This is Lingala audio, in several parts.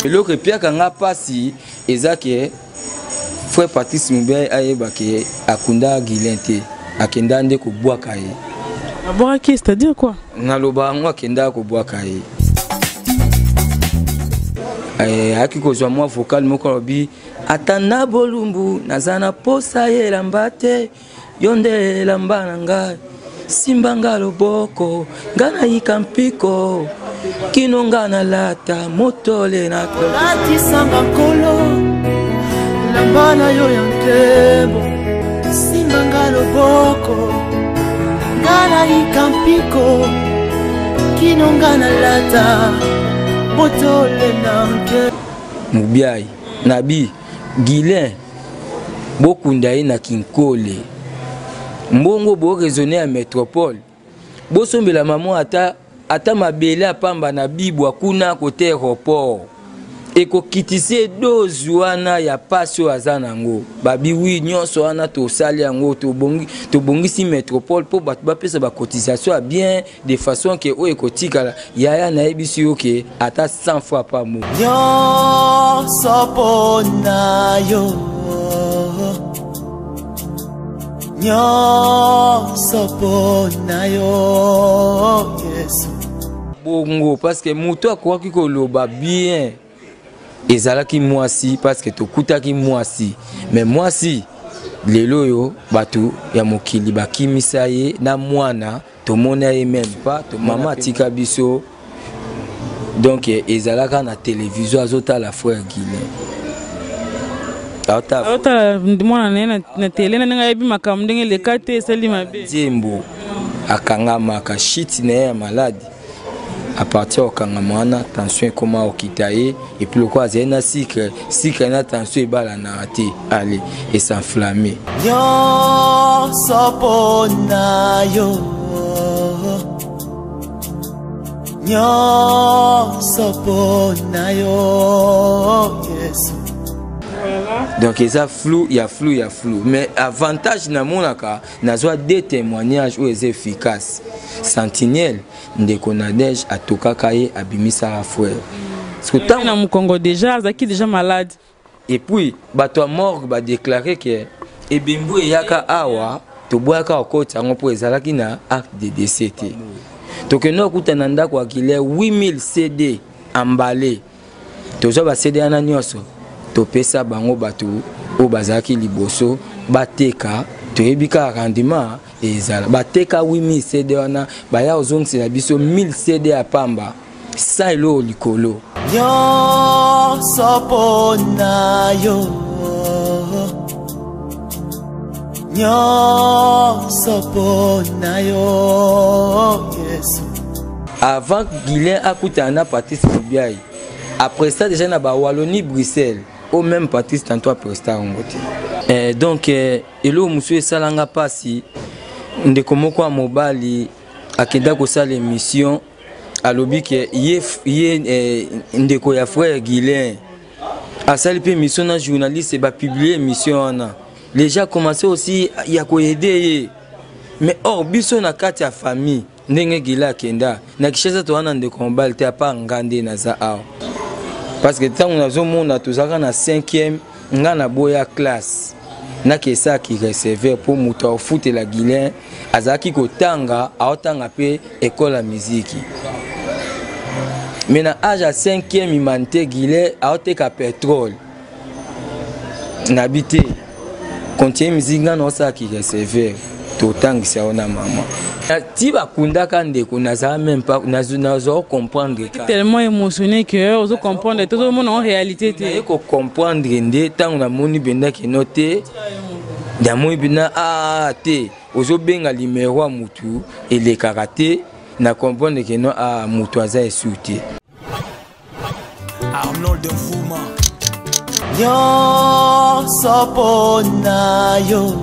Eloko epiaka nga mpasi eza ke frère Patrice Mubiayi ayeba ke akunda Guilain te, akenda nde kobwaka ye. Abwakaki, c'est-à-dire quoi? Naloba yango, akenda kobwaka ye. Eh, ayaki kozwa mwa vocal moko, alobi ata na bolumbu naza na posa ya elamba te, yo nde elamba na ngai, simba nga loboko, nga nayika mpiko kino nga nalata motole na Olatisanga Nkolo elamba na yo ya nkembo, simba nga loboko, nga nayika mpiko kino nga nalata motole na nkembo. Mubiayi nabi Guilain bokunda ye na Kinkole, mbongo bo raisonner ya métropole, bosombela mama ata mabele apamba na bibwa kuna kote aéroport, ekokitisa ye dose wana ya pasi oyo aza nango. Babi wi nyonso wana tosali yango, tobongisi métropole mpo bato bapesa bacotisation ya bien, de façon ke oyo ekotikala yaya nayebisi yo ke ata 100 fois pa mo. Nyonso mpo na yo, nyonso mpo na yo Yesu. Bongo parce que moto akokaki koloba bien ezalaki mwasi, parce que tokutaki mwasi, mais mwasi lelo oyo bato ya mokili bakimisa ye na mwana, tomona ye même pas, mama atika biso. Donc ezalaka na télévision azotala frère Guilain. Aotala mwana na ye na tele, na ndenge ayebi makambo ndenge eleka te, esali mabe. Nzembo akangamaka shit na ye ya maladi, à partir ya kokangama wana tension ekoma okita ye, et puis lokola azali na sucre, sucre na tension ebalanaka te, ale es'enflamme. Nyonso mpo na yo, nyonso mpo na yo Yesu. Donc eza flou ya flou ya flou, mais avantage namonaka nazwa deux témoignages oyo eza efficace. Sentinelle ndeko Nadege atokaka ye, abimisaka frère. Na mokongo déjà azalaki déjà malade. Et puis bato ya morgue badéclare ke ebembu eyaka awa, toboyaka kokota yango mpo ezalaki na acte de décès te. Tokende okuta na ndako ya Guilain 8000 CD emballé, tozwa ba CD wana nyonso, topesa bango bato oyo bazalaki liboso bateka, toyebi kaka rendement ezala. Bateka 8000 CD wana, baya kozongisela biso 1000 CD ya pamba, sa eloko likolo. Nyonso mpo na yo, nyonso mpo na yo Yesu. Avant Guilain akutana na Patrice Mubiayi, après ça déjà na ba Wallonie Bruxelles au même Patrice tantôt après ça yango te. Donc eloko mosusu esalanga mpasi, ndeko moko ya mobali akenda kosala émission, alobi ke ye ndeko ya frère Guilain asali mpe émission na journaliste, bapublie émission wana, les gens commencé aussi ya koyede ye. Mais or biso na kati ya famille, ndenge Guilain akenda na Kinshasa, toza na ndeko mobali te apa nga nde naza awa, parce que ntango nazomona tozalaka na 5e, nga naboya classe, nakesaki receveur mpo moto aofutela Guilain azalaki kotanga, aotanga mpe ekole ya miziki. Mais na age ya 5e humanité, Guilain aoteka pétrole, nabi te continue musique, nga naosalaki receveur, totangisa yo na mama ti bakundaka ndeko. Nazala même pas nazwa comprendre. Tellement émotionné que ozo comprendre, tozomona en réalité te. Naye kocomprendre nde ntango namoni bendaki no te, namoni mpena a te ozobenga numero ya mutu elekaka te, na comprendre ke no a mutu aza esu te. Arnold Mvuma. Nyonso mpo na yo,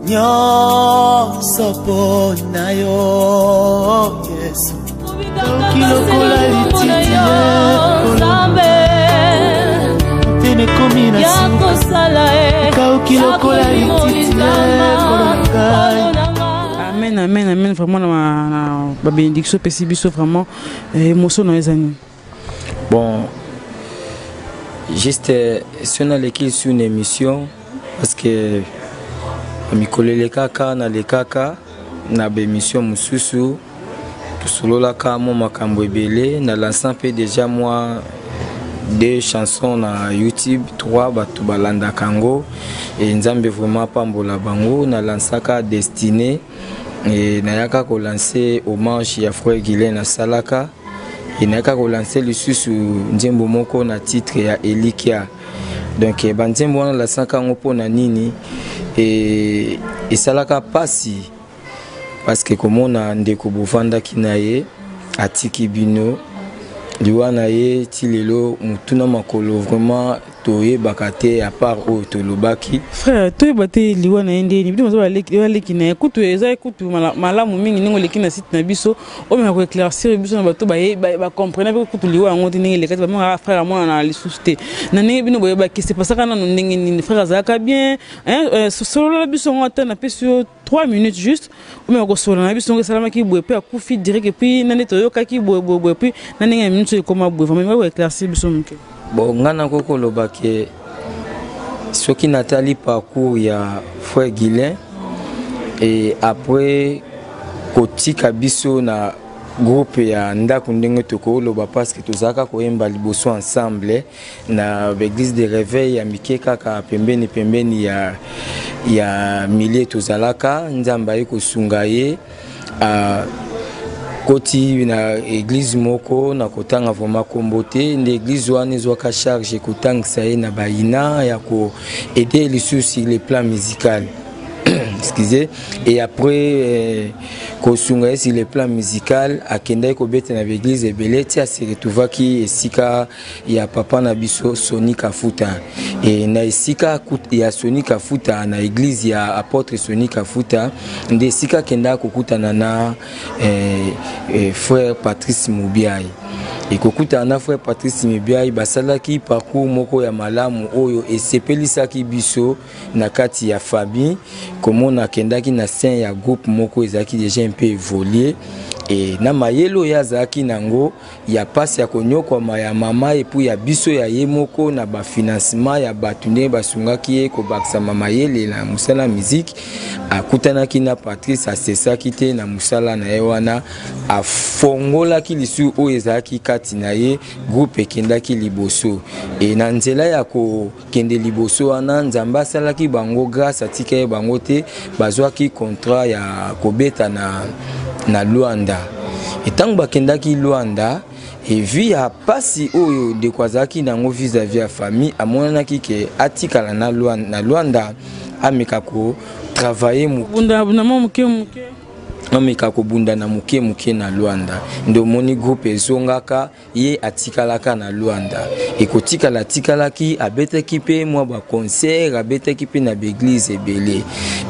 nyonso mpo na yo Yesu. Kauki lokola lititi, motema ekomi na suka, kauki lokola lititi, kolo ngai. Amen. Amen, amen, amen. Vraiment, na ba bénédiction pesi biso vraiment émotion na eza nini? Bon, juste si on a l'équipe sur une émission parce que mikolo elekaka nalekaka na baémission mosusu, tosololaka mwa makambo ebele. Na lançant mpe déjà mwa deux chansons na YouTube, trois, bato balandaka yango e Nzambe vraiment apambola bango. Nalansaka Destinée e nayaka kolancer hommage ya frère Guilain, nasalaka e nayaka kolancer lisusu nzembo moko na titre ya Elikia. Donc banzembo wana nalasaka yango mpona nini? E esalaka mpasi parce que komona ndeko bovandaki na ye atiki bino, liwa na ye ti lelo motuna makolo vraiment toyebaka te, à part oyo tolobaki. Frère, toyeba te liwa na ye ndeni. Bino baza baleki na ye, kutu eza kutu malamu mingi ndenge oleki na site na biso, omeka koéclaircir biso na bato bacomprendre mpe kutu liwa yango te ndenge elekati. Bamaka frère amona na lisusu te na ndenge bino boyebaki. Se pasaka nano ndenge nini? Frère azalaka bien? Solola biso yango, ata napesi yo 3 minutes juste, omeka kosolola na biso ngo esalamaki boye mpe akufi direct, et puis na nde toyokaki boye boye boye, puis na ndenge ya minute oyo ekóma boye. Vraiment, koéclaircir biso moke. Bon, ngai nakoki koloba ke soki natali parcours ya frère Guilain et après kotika biso na groupe ya ndako, ndenge tokoloba, parce que tozalaka koyemba liboso ensemble na baeglise de réveil ya mike kaka pembeni pembeni ya milieu tozalaka. Nzambe aye kosunga ye, koti na église moko na kotanga vraiment kombo te, nde église wana ezwaka charge kotangisa ye na bayina ya koaider lisusu sur le plan musical, excusez. Et après kosunga ye sur le plan musical, akendaki kobeta na baeglise ebele ti ase retrouvaki esika ya papa na biso Soni Kafuta. E na esika ya Soni Kafuta, na église ya apôtre Soni Kafuta, nde esika akendaka kokutana na frère Patrice Mubiai. Ekokutana na frère Patrice Mubiai, basalaki parcours moko ya malamu oyo esepelisaki biso na kati ya famille, komona akendaki na sein ya groupe moko ezalaki déjà un peu évolué e na mayele oyo azalaki nango ya mpasi ya konyokwama ya mama et puis ya biso ya ye moko na bafinancement ya bato ndenge basungaki ye kobakisama mayele na mosala ya miziki. Akutanaki na Patrice, asesaki te na mosala na ye wana, afongolaki lisusu oyo ezalaki kati na ye. Groupe ekendaki liboso e na nzela ya kokende liboso wana, Nzambe asalaki bango grâce, atika ye bango te. Bazwaki contrat ya kobeta na Luanda. Ntango bakendaki Luanda, et vu ya pasi oyo ndeko azalaki nango vis-à-vis ya famille, amonanaki ke atikala na Luanda, ameka kotravailler. Moke moke. Ameka kobunda na moke moke na Luanda. Nde omoni groupe ezongaka, ye atikalaka na Luanda. Ekotikala atikalaki, abetaki mpe mwa baconcert, abetaki mpe na baeglise ebele.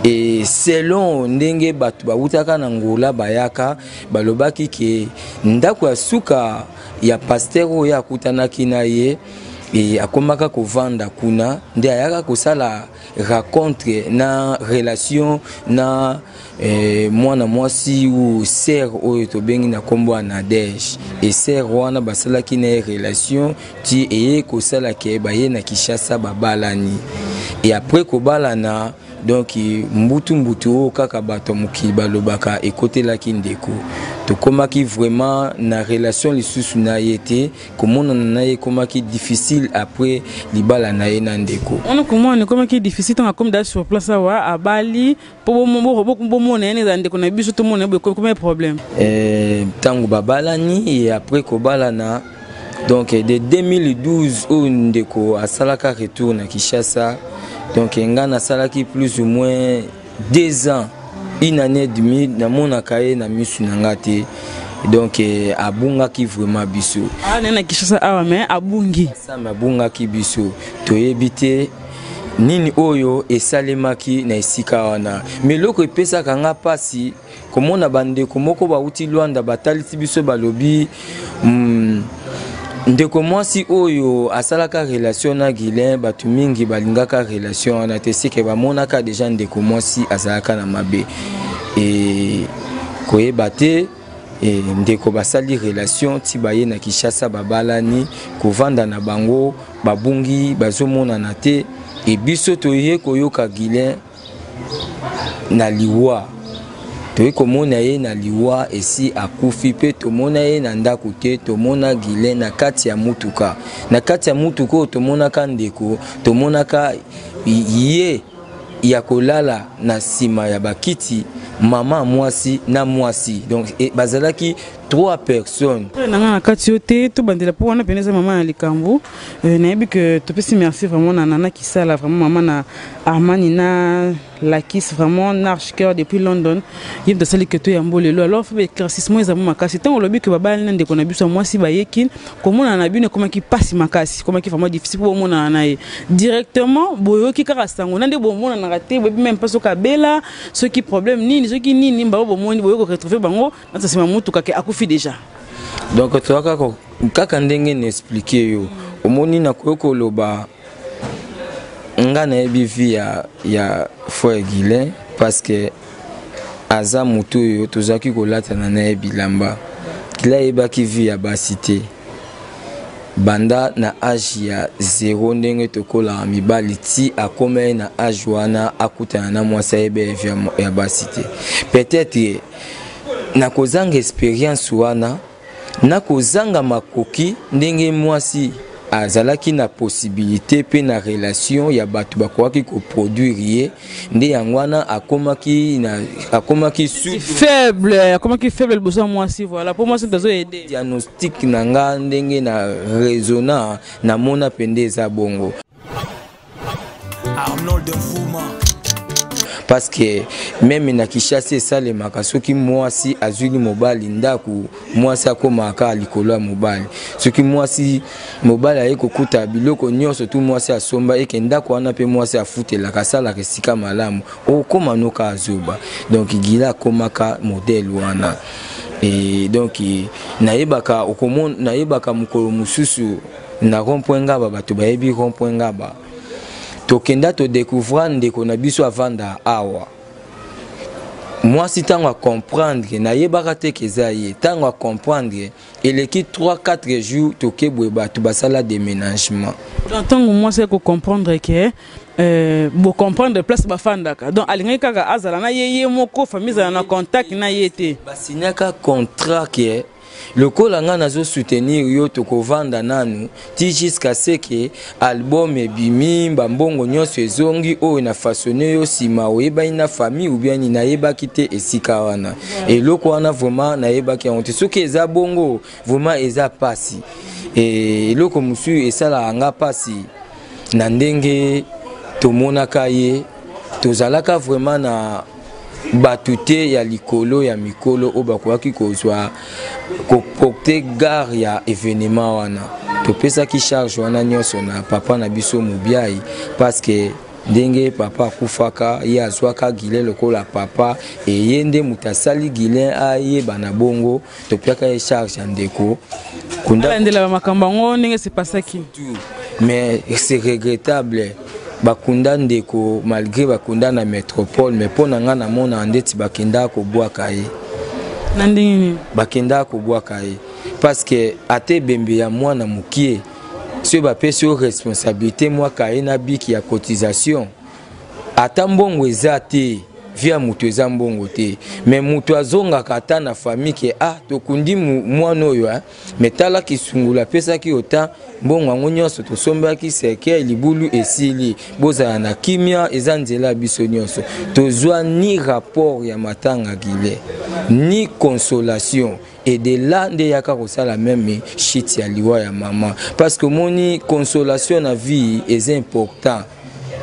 E selon ndenge bato bawutaka na Ngola bayaka, balobaki ke ndako ya suka ya pasteur oyo akutanaki na ye e akomaka kovanda kuna, nde ayaka kosala rencontre na relation na mwana mwasi ou sœur oyo tobengi na nkombo ya Nadege. E sœur wana basalaki na ye relation ti eye kosala ke baye na Kinshasa, babalani. E après kobalana, donc mbutu mbutu oyo kaka bato ya mokili balobaka ekotelaki ndeko. Tokomaki vraiment na relation lisusu na ye te, komonana na ye ekomaki difficile après libala na ye na ndeko. Wana komona ekomaki difficile ntango akomi da sur place awa, abali, mpo bomona ye ezala ndeko na biso, tomona ye boye, ekomi problème. Ntango babalani et après kobalana, donc de 2012 oyo ndeko asalaka retour na Kinshasa, donc nga nasalaki plus ou moins 2 ans, une année et demie, namonaka ye na misu na nga te. Donc abungaki vraiment biso. Ah, na Kinshasa awa, mais abungi. Same abungaki biso, toyebi te nini oyo esalemaki na esika wana. Mais eloko epesaka nga mpasi, komona bandeko moko bauti Lwanda batalisi biso, balobi ndeko mwasi oyo asalaka relation na Guilin, bato mingi balingaka relation wana te, seke bamonaka déjà ndeko mwasi azalaka na mabe. E koyeba te e, ndeko basali relation ti baye na Kinshasa, babalani, kovanda na bango, babungi, bazomonana te. E biso toye koyoka Guilain na liwa, toye komona ye na liwa, esi akufi. Mpe tomona ye na ndako te, tomona Guilain na kati ya mutuka. Na kati ya mutuka oyo tomonaka ndeko, tomonaka ye ya kolala na nsima ya bakiti, mama mwasi na mwasi. Donc e, bazalaki trois personnes. Na nga na kati yo te, tobandela mpo wana pene eza mama na likambo. Nayebi ke topesi merci vraiment na Nana Kisala, vraiment mama na Armani na Lakis, vraiment Narch Cœur depuis London. Ye moto asali ke toyambo lelo. Alors faut éclaircissement eza mo makasi. Ntango olobi ke babali na ndeko na biso ya mwasi, bayeki komonana na bino, ekomaki mpasi makasi, ekomaki vraiment difficile mpo bomonana na ye directement. Boyoki kaka sango na nde bomonanaka te, boyebi même mpa soki abela, soki problème nini, soki nini. Bango bomoni, boyoki koretrouve bango na nsima motuka ke akufi déjà. Donc toza kaka ndenge na expliquer yo. Omoni, nakoki koloba nga nayebi vie ya frère Guilain, parce que aza motu oyo tozalaki kolatana na ye bilamba. Guilain ayebaki vie ya basi te banda na age ya 0, ndenge tokolaka mibali, ti akóma ye na age wana akutana na mwasi, ayeba ye vie ya basi te. Peut-être na kozanga expérience wana, na kozanga makoki, ndenge mwasi azalaki na possibilité mpe na relation ya bato bakokaki koproduire ye, nde yango wana akomaki faible, akomaki faible liboso ya mwasi. Voilà, mpo mwasi moto azoaider. Diagnostic na nga, ndenge na raisonna, namona mpe eza bongo. Arnold Mfuma. Parce que même na Kinshasa esalemaka, soki mwasi azwili mobali ndako, mwasi akomaka likolo ya mobali. Soki mwasi, mobali aye kokuta biloko nyonso tu mwasi asomba, eke ndako wana mpe mwasi afutelaka, asalaka esika malamu, okóma noka azoba. Donc Gila akomaka modèle wana. E donc nayebaka, okomona, nayebaka mokolo mosusu na rond point Ngaba, bato bayebi rond point Ngaba, tokenda todécouvrir ndeko na biso avanda awa, mwasi. Ntango acomprendre, nayebaka te ke eza ye. Ntango acomprendre, eleki 3 4 jours, tokebwe, bato basala déménagement. Donc ntango mwasi akocomprendre ke bocomprendre place bafandaka, donc alingaki kaka azala na ye, ye moko, famille ezala na contact na ye te. Basignaka contrat ke lokola ngai nazosoutenir yo, tokovanda nanu ti jusqu'à ce que album ebimi, bambongo nyonso ezongi oyo na façonne yo, nsima oyebani na famille ou bien nini. Nayebaki te esika wana, eloko wana vraiment nayebaki yango te. Soki eza bongo, vraiment eza pasi. Eloko mosusu esalaka nga pasi na ndenge tomonaka ye, tozalaka vraiment na bato te ya likolo ya mikolo oyo bakokaki kozwa koporter garde ya événement wana. Topesaki charge wana nyonso na papa na biso Mobiai, parce que ndenge papa akufaka, ye azwaka Guilain lokola papa, eye nde moto asali Guilain ayeba na bongo. Topiaka ye charge ya ndeko. Alandela bamakambo yango ndenge sepasaki. Mais c'est regrettable, bakunda ndeko, malgré bakunda na métropole, mais mpo na ngai namona ndeti bakendaka kobwaka ye. Na ndenge nini? Bakendaka kobwaka ye parce que ata ebembe ya mwana mokie, soki bapesi yo responsabilité, mwa kaye na biki ya cotisation, ata mbongo eza te, vie ya moto eza mbongo te, mais moto azongaka ata na famille ke ah, tokundi mwana oyo, mais tala kisungulu apesaki ota mbongo yango nyonso, tosombaki cercueil, libulu esili, bozala na kimia, eza nzela ya biso nyonso. Tozwa ni rapport ya matanga Gile, ni consolation. Et de là nde eyaka kosala même shit ya liwa ya mama, parce que omoni, consolation na vie eza important,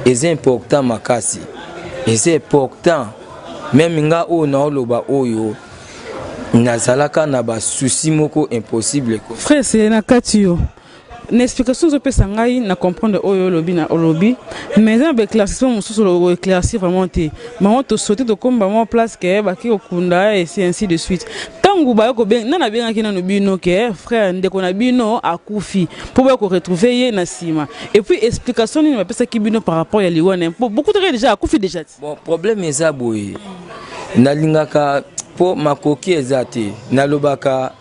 eza important makasi, eza important. Même nga oyo naoloba oyo, nazalaka na basusi moko impossible. Frère, c'est na kati yo na explication ozopesa ngai na comprendre oyo olobi na olobi, mais eza na baéclaircissement mosusu oéclaircir vraiment te. Bango tosaute, tokomi bango place ke baki kokunda esi, ainsi de suite. Ntango baye kobenga, nani abengaki nano bino ke frère, ndeko na bino akufi, mpo baya koretrouve ye na nsima? Et puis explication nini bapesaki bino par rapport ya liwa na ye, mpo bokutaki déjà akufi déjà ti? Bon, problème eza boye. Nalingaka mpo makoki eza te. Nalobaka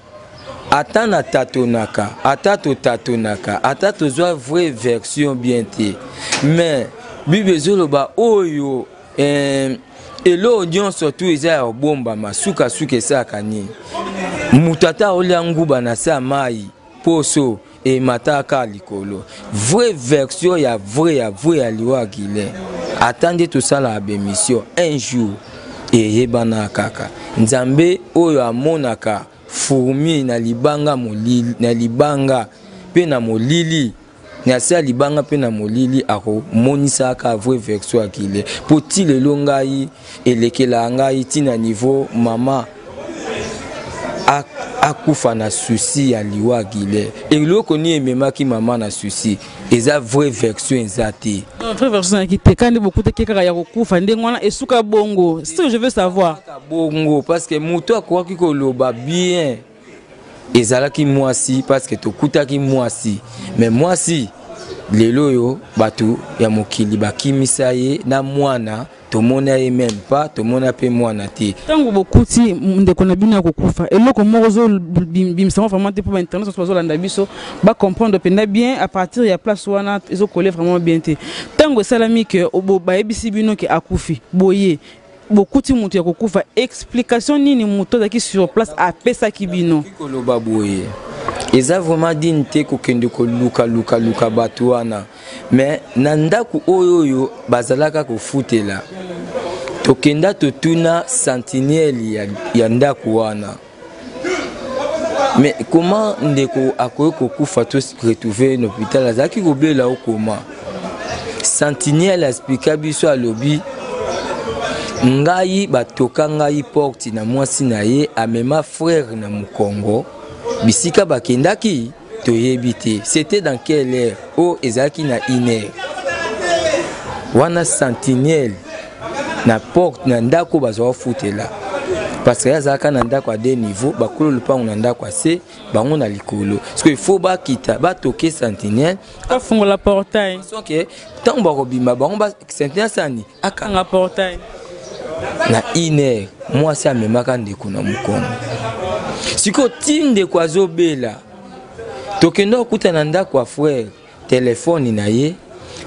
ata na tatonaka, ata totatonaka, ata tozwa vraie version bien te, mais Bible ezoloba oyo eloko nyonso tu eza ya kobombama, sukasuka esalaka nini? Moto ata olia nguba na se ya mai, poso emataka likolo. Vraie version ya vrai ya vrai ya liwa Guylain, ata nde tosalaka bemission un jour eyebana kaka. Nzambe oyo amonaka fourmi na libanga molili, na libanga mpe na molili, na se ya libanga mpe na molili, akomonisaka vraie version ya Guylain. Mpo ti lelo ngai elekelaka ngai ti na niveau mama akufa na souci ya liwa Guylain. Eloko nini ememaki mama na souci? Eza vraie version eza te. Non, vraie version ezalaki te. Kandi bokutaki kaka ya kokufa ndenge wana esuka bongo. C'est ce que je veux savoir. Kaka bongo parce que moto akokaki koloba bien ezalaki mwasi, parce que tokutaki mwasi, mais mwasi lelo oyo bato ya mokili bakimisa ye na mwana, tomona ye même pas, tomona mpe mwana te. Ntango bokuti ndeko na bino ya kokufa, eloko moko ozobimisa ngo vraiment te mpo bainternet nyonso bazolanda biso bacomprendre mpenza bien. À partir ya place wana ezokole vraiment bien te. Ntango esalami ke bayebisi bino ke akufi, boye bokuti moto ya kokufa, explication nini moto azalaki sur place apesaki bino? Koloba boye eza vraiment digne te kokende koluka-luka-luka bato wana, mais na ndako oyo oyo bazalaka kofutela, tokenda totuna sentinelle ya ndako wana: mais comment ndeko akoki kokufa, to retrouver na hôpital, azalaki kobela o koma? Sentinelle explika biso, alobi: ngai batoka ngai porte na mwasi na ye, amema frère na mokongo, bisika bakendaki toyebi te. C'était dans quelle heure? Oyo ezalaki na une heure wana. Sentinelle na porte na ndako bazwa kofutela, parce que ye azalaka na ndako ya deux niveau, bakolo lopango na ndako ya se, bango na likolo. Parce que il faut bakita batoke sentinelle bafungola portail. Soki ntango bakobima bango, sentinelle sani akanga portail. Na une heure mwasi amemaka ndeko na mokongo. Sikoyo ti ndeko azobela, tokende kokuta na ndako ya frère telefone na ye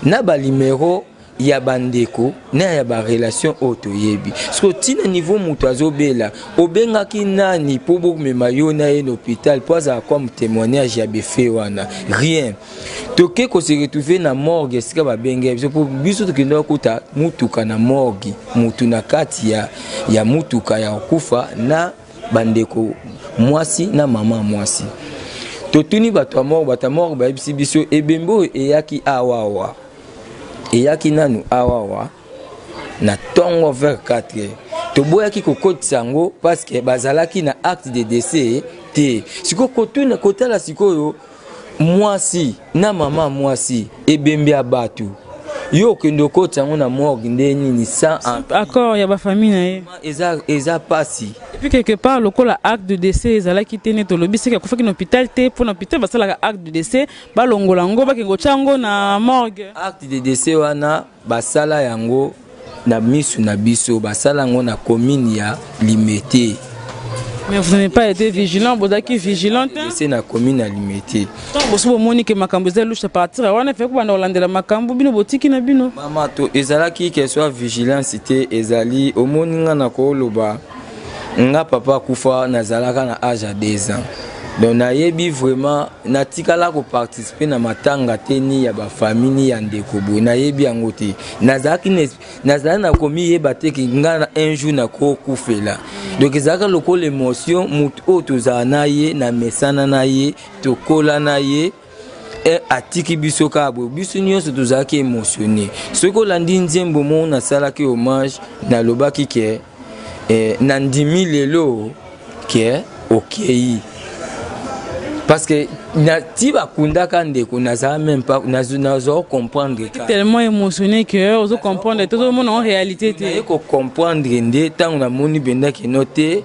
na banimero ya bandeko na ya barelation oyo toyebi. Sikoyo ntina niveau moto azobela, obengaki nani mpo bomema yo na ye na hôpital mpo azala comme témoignage ya befe wana? Rien. Toke kose retrouver na morgue esika babenge biso, mpo biso tokende kokuta mutuka na morgue, mutu na kati ya mutuka ya kokufa na bandeko mwasi na mama mwasi. Totuni bato ya morgue, bato ya morgue bayebisi biso ebembe oyo eyaki awawa, eyaki nanu awawa na ntongo vers 4 heures. Toboyaki kokotisa yango parce que bazalaki na acte de décès te. Sikoyo kotuna kotala sikoyo mwasi na mama mwasi, ebembe ya bato, yo okende okotisa yango na morgue nde nini sans accord ya bafamille na ye? Eza pasi. Et puis quelque part, lokola acte de décès ezalaki te, nde tolobi seke akufaki na hôpital te, mpo na hôpital basalaka acte de décès, balongola yango, bakende kotya yango na morgue. Acte de décès wana basala yango na misu na biso, basala yango na commune ya Limete. Mais vous n'avez pas été vigilant, bozalaki vigilant te. Décès na commune ya Limete. Ntango boso bomoni ke makambo eza louche, partir ya wana efeki kobanda kolandela makambo, bino botiki na bino. Mama, to ezalaki question ya vigilance te. Ezali omoni nga na koloba, nga papa akufa nazalaka na age ya 2 ans, donc nayebi vraiment natikala koparticipe na matanga te, ni ya bafamille ni ya ndeko boye, nayebi yango te. Nazalaki nazali na komiyeba te ke nga na un jour nakokufela. Donc ezalaka lokola émotion, motu oyo tozala na ye na mesana na ye, tokola na ye, atiki biso kaka boye, biso nyonso tozalaki émotionné. Soki olandi nzembo moko nasalaki hommage, nalobaki ke nandimi lelo ke okei, parce que na ti bakundaka ndeko, nazala même pas nazwa comprendre. Tellement émotionné que ozo comprendre, tozomona en réalité te. Naye kocomprendre nde ntango namoni mpenza keno te,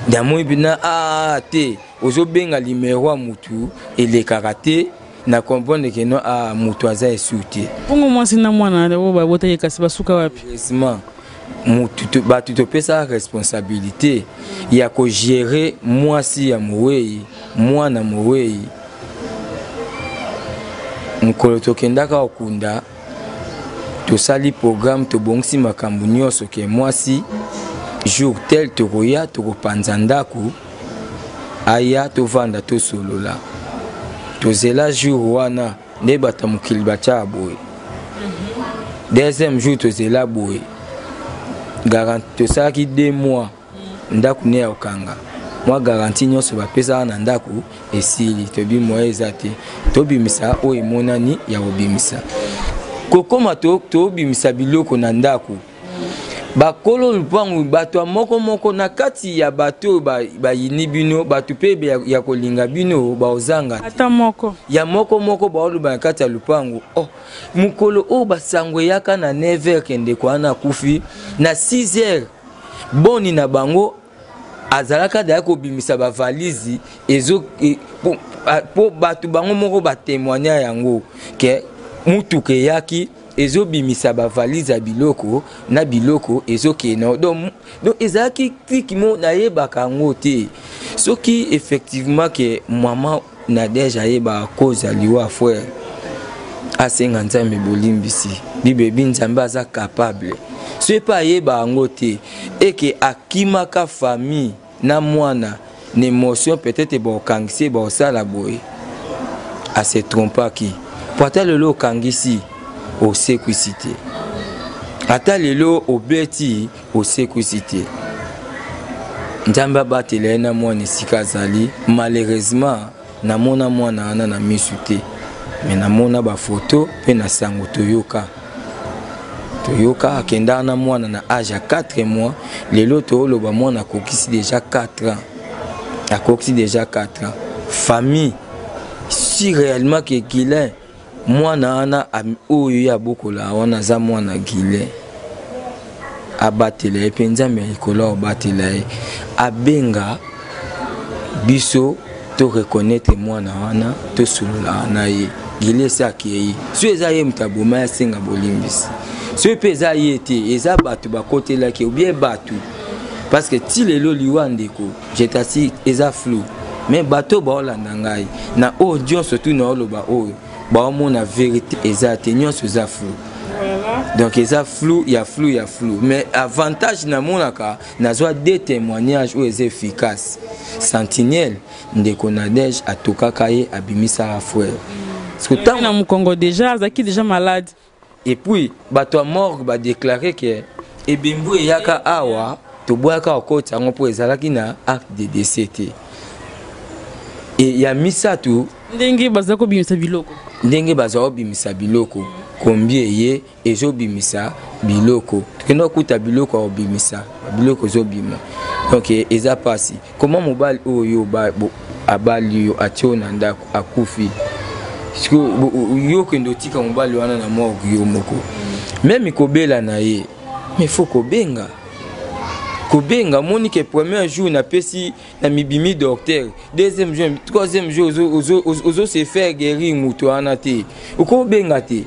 namoni mpenza a te, ozobenga limero ya mutu elekaka te, na comprendre ke no, a mutu aza esu te. Mpongo mwasi na mwana oyo babotaki kasi basuka wapi? Heureusement, Mutu bato topesaka responsabilité ya kogere mwasi ya mowei, mwana mowei. Mokolo tokendaka kokunda, tosali programme, tobongisi makambo nyonso ke mwasi jour tel tokoya, tokopanza ndako, aya tovanda tosolola. Tozela jour wana nde bato ya mokili batya boye. Deuxième jour tozela boye, garantie tosalaki 2 mois ndako ne ya kokanga mwa garantie nyonso bapesaka na ndako esili, tobi moyen eza te, tobimisa oyo emonani ya kobimisa. Kokoma tobimisa biloko na ndako, bakolo lupangu bato ya moko moko na kati ya bato oyo bayini bino, bato mpe ya kolinga bino baozanga te. Ata moko. Ya moko moko baoloba na kati ya lupangu, oh, mokolo oyo basango eyaka na 9h ke ndeko wana akufi, na 6h boni na bango azalaka daya kobimisa bavalise ezo po bato bango moko batemoigna yango ke mutuka eyaki ezobimisa bavalise ya biloko na biloko ezokende. Donc ezalaki klike mo nayebaka yango te soki effectivement ke mama Nadège ayebaka cause ya liwa frère, asenga Nzambe bolimbisi. Bible ebi Nzambe aza capable. Soki mpe ayeba yango te, eke akimaka famille na mwana na émotion, peut-être baokangisi ye, baosala boye, ase trompaki. Po ata lelo okangisi, osekwisi te, ata lelo obeti, osekwisi te. Nzambe abatela ye na mwana esika azali. Malheureusement namona mwana wana na misu te, me namona bafoto mpe na sango toyoka akendaka na mwana na age ya 4 mois. Lelo tooloba mwana akokisi déjà 4 ans, akokisi déjà 4 ans. Famille, si réellement ke Guilain mwana wana oyo ye abokola wana aza mwana Guilain, abatela ye mpe Nzambe ya likolo akobatela ye. Abenga biso to reconnaître mwana wana, tosolola na ye. Guilain esi akei, so eza ye moto aboma, asenga bolimbisi. Soki mpe eza ye te, eza bato bakotelaki ou bien bato, parce que ti lelo liwa ndeko je t'assure eza flou. Mais bato baolanda ngai na oyo nyonso tu naoloba oyo baomona vérité eza te, nyonso eza flou. Donc eza flou ya flou ya flou. Mais avantage namonaka, nazwa deux témoignages oyo eza efficace. Sentinelle ndeko Nadège atokaka ye, abimisaka frère. Parce que na mokongo déjà azalaki déjà malade. Et puis bato ya morgue badéclare ke ebembu eyaka awa, toboyaka kokota yango mpo ezalaki na acte de décès te. E ya misato, ndenge baza kobimisa biloko, ndenge baza kobimisa biloko, kombi eye ezobimisa biloko, tokende kokuta biloko ya kobimisa biloko ezobima. Donc eza mpasi. Koma mobali oyo abali yo, atie yo na ndako, akufi, yo okende otika mobali wana na morgue yo moko, meme kobela na ye, mais faut kobenga. Kobenga omoni ke premier jour napesi na mibimi docteur, deuxième jour, troisième jour, ozo se faire guérir moto wana te, okobenga te.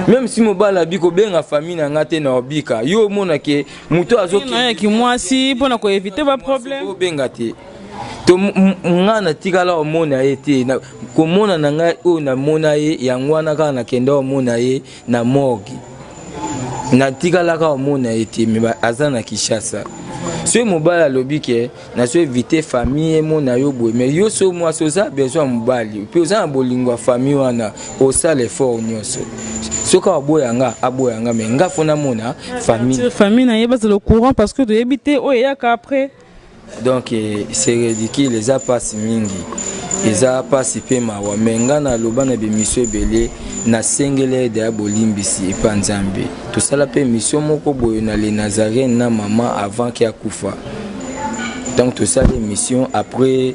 Même si mobali abi kobenga famille na nga te na obika, yo omona ke moto azokendeyaki mwasi mpona koevite baproblème, obenga te. To nga natikala omona ye te, komona na ngai oyo namona ye yango wana kaka nakenda omona ye na morgue, natikalaka omona ye te. Me aza na Kinshasa. Soki mobali alobi ke nazo éviter famille emona yo boye, mais yo so mwasi oza besoin ya mobali mpe oza na bolingo ya famille wana, osala effort nyonso. Soki aboya nga, aboya nga, mais nga fo namona famille. Famille na ye bazala au courant, parce que toyebi te oyo eyaka après. Donc c'est ridicule, eza mpasi mingi, eza mpasi mpe mawa. Me nga naloba na bemission ebele, nasengeli ede ya bolimbisi epa Nzambe. Tosala mpe mission moko boye na le Nazarene na mama avant ke akufa. Donc tosala émission après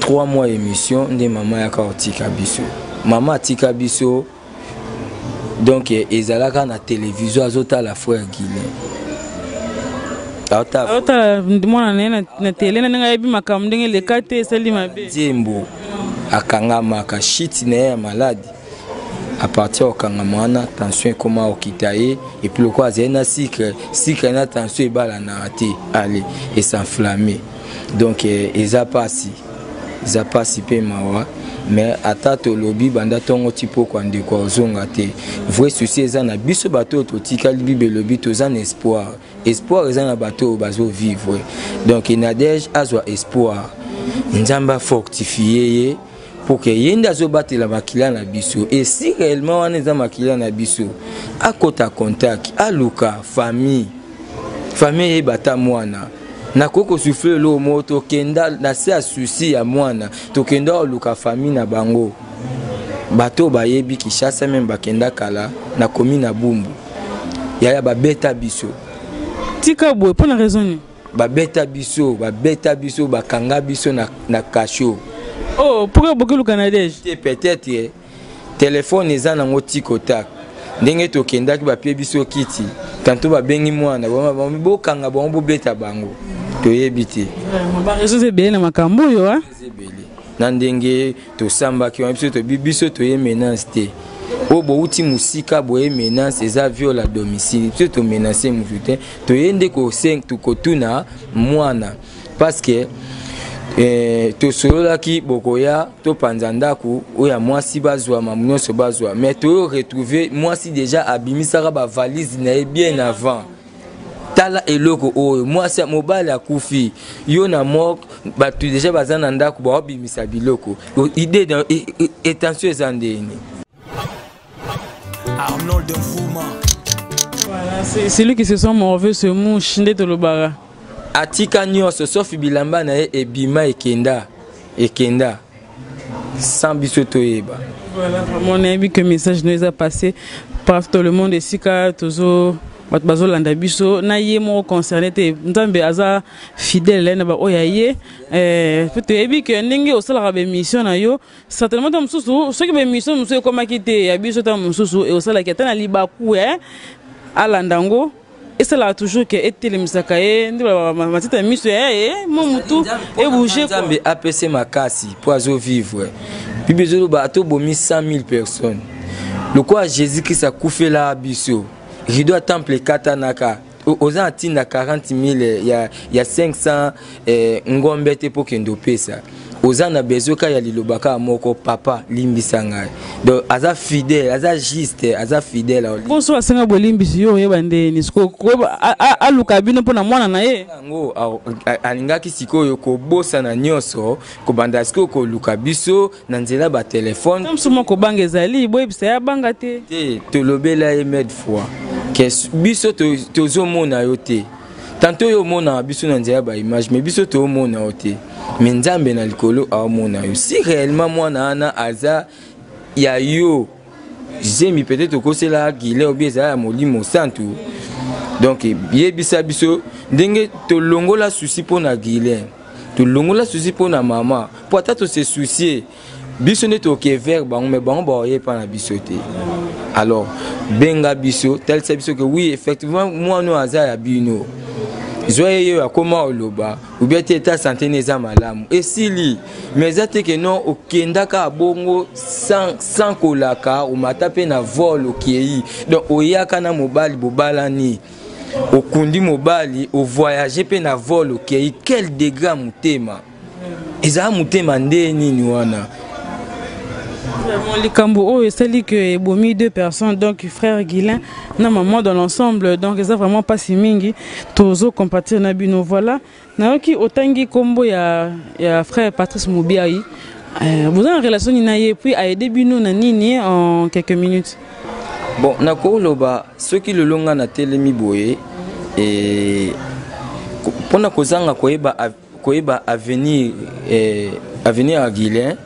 3 mois émission nde mama yaka kotika biso. Mama atika biso, donc ezalaka na télévision, azotala frère Guilain. Aotala mwana na ye na tele, na ndenge ayebi makambo ndenge eleka te, esali mabe. Nzembo akangamaka shiti na ye ya maladi. À partir ya kokangama wana, tension ekoma kokita ye. Et puis lokola azali na sucre, sucre na tension ebalanaka te, ale es'enflamme. Donc eza pasi, eza pasi mpe mawa. Mais ata tolobi banda ntongo ti pokwa, ndeko ozonga te. Vrai souci eza na biso bato oyo totikali. Bible elobi toza na espoir, espoir eza na bato oyo bazovivre. Donc Nadege azwa espoir, Nzambe afortifie ye pour que ye nde azobatela makila na biso. Et si réellement wana eza makila na biso, akota contact, aluka famille, famille eyeba ata mwana. Nakoki kosouffle eloko moko, tokenda na se ya souci ya mwana, tokenda koluka famille na bango. Bato oyo bayebi Kinshasa même, bakenda kala nakomi na Bumbu, yaya, babeta biso. Tika boye, mpo na raison nini? Babeta biso, babeta biso, bakanga biso na cachot. Oh, pourquoi bokiluka Nadege? Te, peut-être telefone eza nango tikotak. Ndenge tokendaki, bapie biso kiti, tanto babengi mwana, bokanga bango, bobeta bango, toyebi te. Bareseau eza ebele na makambo oyo. Eza ebele na ndenge tosambaki wana. Biso tobi, biso toye menace te. Oyo bowuti mosika boye, menace eza viol à domicile. Biso tomenace motu te, toye nde kotuna mwana parce que tosololaki bokoya topanza ndako oyo ya mwasi, bazwa mamu nyonso bazwa. Mais toyo retrouve mwasi déjà abimisaka bavalise na ye bien avant. Tala eloko oyo, mwasi, mobali akufi, yo na morgue, bato déjà baza na ndako, baobimisa biloko. Idée intention eza ndeni? Arnold Mvuma. Voilà, c'est lui qui se sent morveux se mouche, nde tolobaka. Atika nyonso sauf bilamba na ye ebima, ekenda, ekenda sans biso toyeba. Voilà, vraiment nayebi que message no eza passé par tout le monde. Esika tozo, bato bazolanda biso na ye moko concerné te. Nzambe aza fidèle na baoyo ya ye. Mpe toyebi ke ndenge osalaka baémission na yo, certainement ta mosusu, soki baémission mosusu ekomaki te ya biso, ta mosusu osalaki ata na libaku, alanda yango, esalaka toujours ke etelemisaka ye nde matita ya miso ya ye mo mutu ebouge. Nzambe apese makasi mpo azovivre. Bible ezoloba atobomi 100 000 personnes lokola Jésus Christ akufela biso. Rideau ya temple ekatanaka. Oza na ntina 40 000 ya 500 ngombe te mpo kende opesa. Oza na besoin kaka ya liloba kaka moko: "Papa, limbisa ngai." Donc aza fidèle, aza juste, aza fidèle. Bonso asenga bolimbisi, yo oyeba ndeni aluka bino mpo na mwana na ye? Yango alingaki sikoyo kobosana nyonso, kobanda sikoyo koluka biso na nzela batelefone. Mosu moko kobanga ezali, boyebisa ye abanga te. Te, tolobela ye maintes fois ke biso tozomona yo te. Tanto oyo omonaka biso na nzela ya baimage, mais biso toomona yo te, mais Nzambe na likolo aomona yo. Si réellement mwana wana aza ya yo, zemi peut-être okosela gile obi ezala ya Molimo Santu. Donc yebisa biso ndenge tolongola souci mpo na Guilin, tolongola souci mpo na mama, mpo ata tose soucie biso nde toke vers bango, mais bango baoyepa na biso te. Alors benga biso, talisa biso ke oui, effectivement mwana oyo aza ya bino. Zwa ye, oyo akóma oloba obia te, état santé ne eza malamu, esili. Mais eza te ke non, okendaka bongo sans kolaka, omata mpe na vol, okei. Donc oyaka na mobali, bobalani, okundi mobali, ovoyage mpe na vol, okei. Quel degré ya motema ezala? Motema nde nini wana? Vraiment, likambo oyo esali ke ebomi deux personnes, donc frère Guilin na maman dans l'ensemble. Donc eza vraiment mpasi mingi, tozocompatir na bino. Voilà, nayoki otangi nkombo ya frère Patrice Mobiai. Boza na relation nini na ye? Puis aide bino na nini, en quelques minutes? Bon, nakoloba soki lelo nga natelemi boye mpona kozanga koyeba avenir ya Guilin,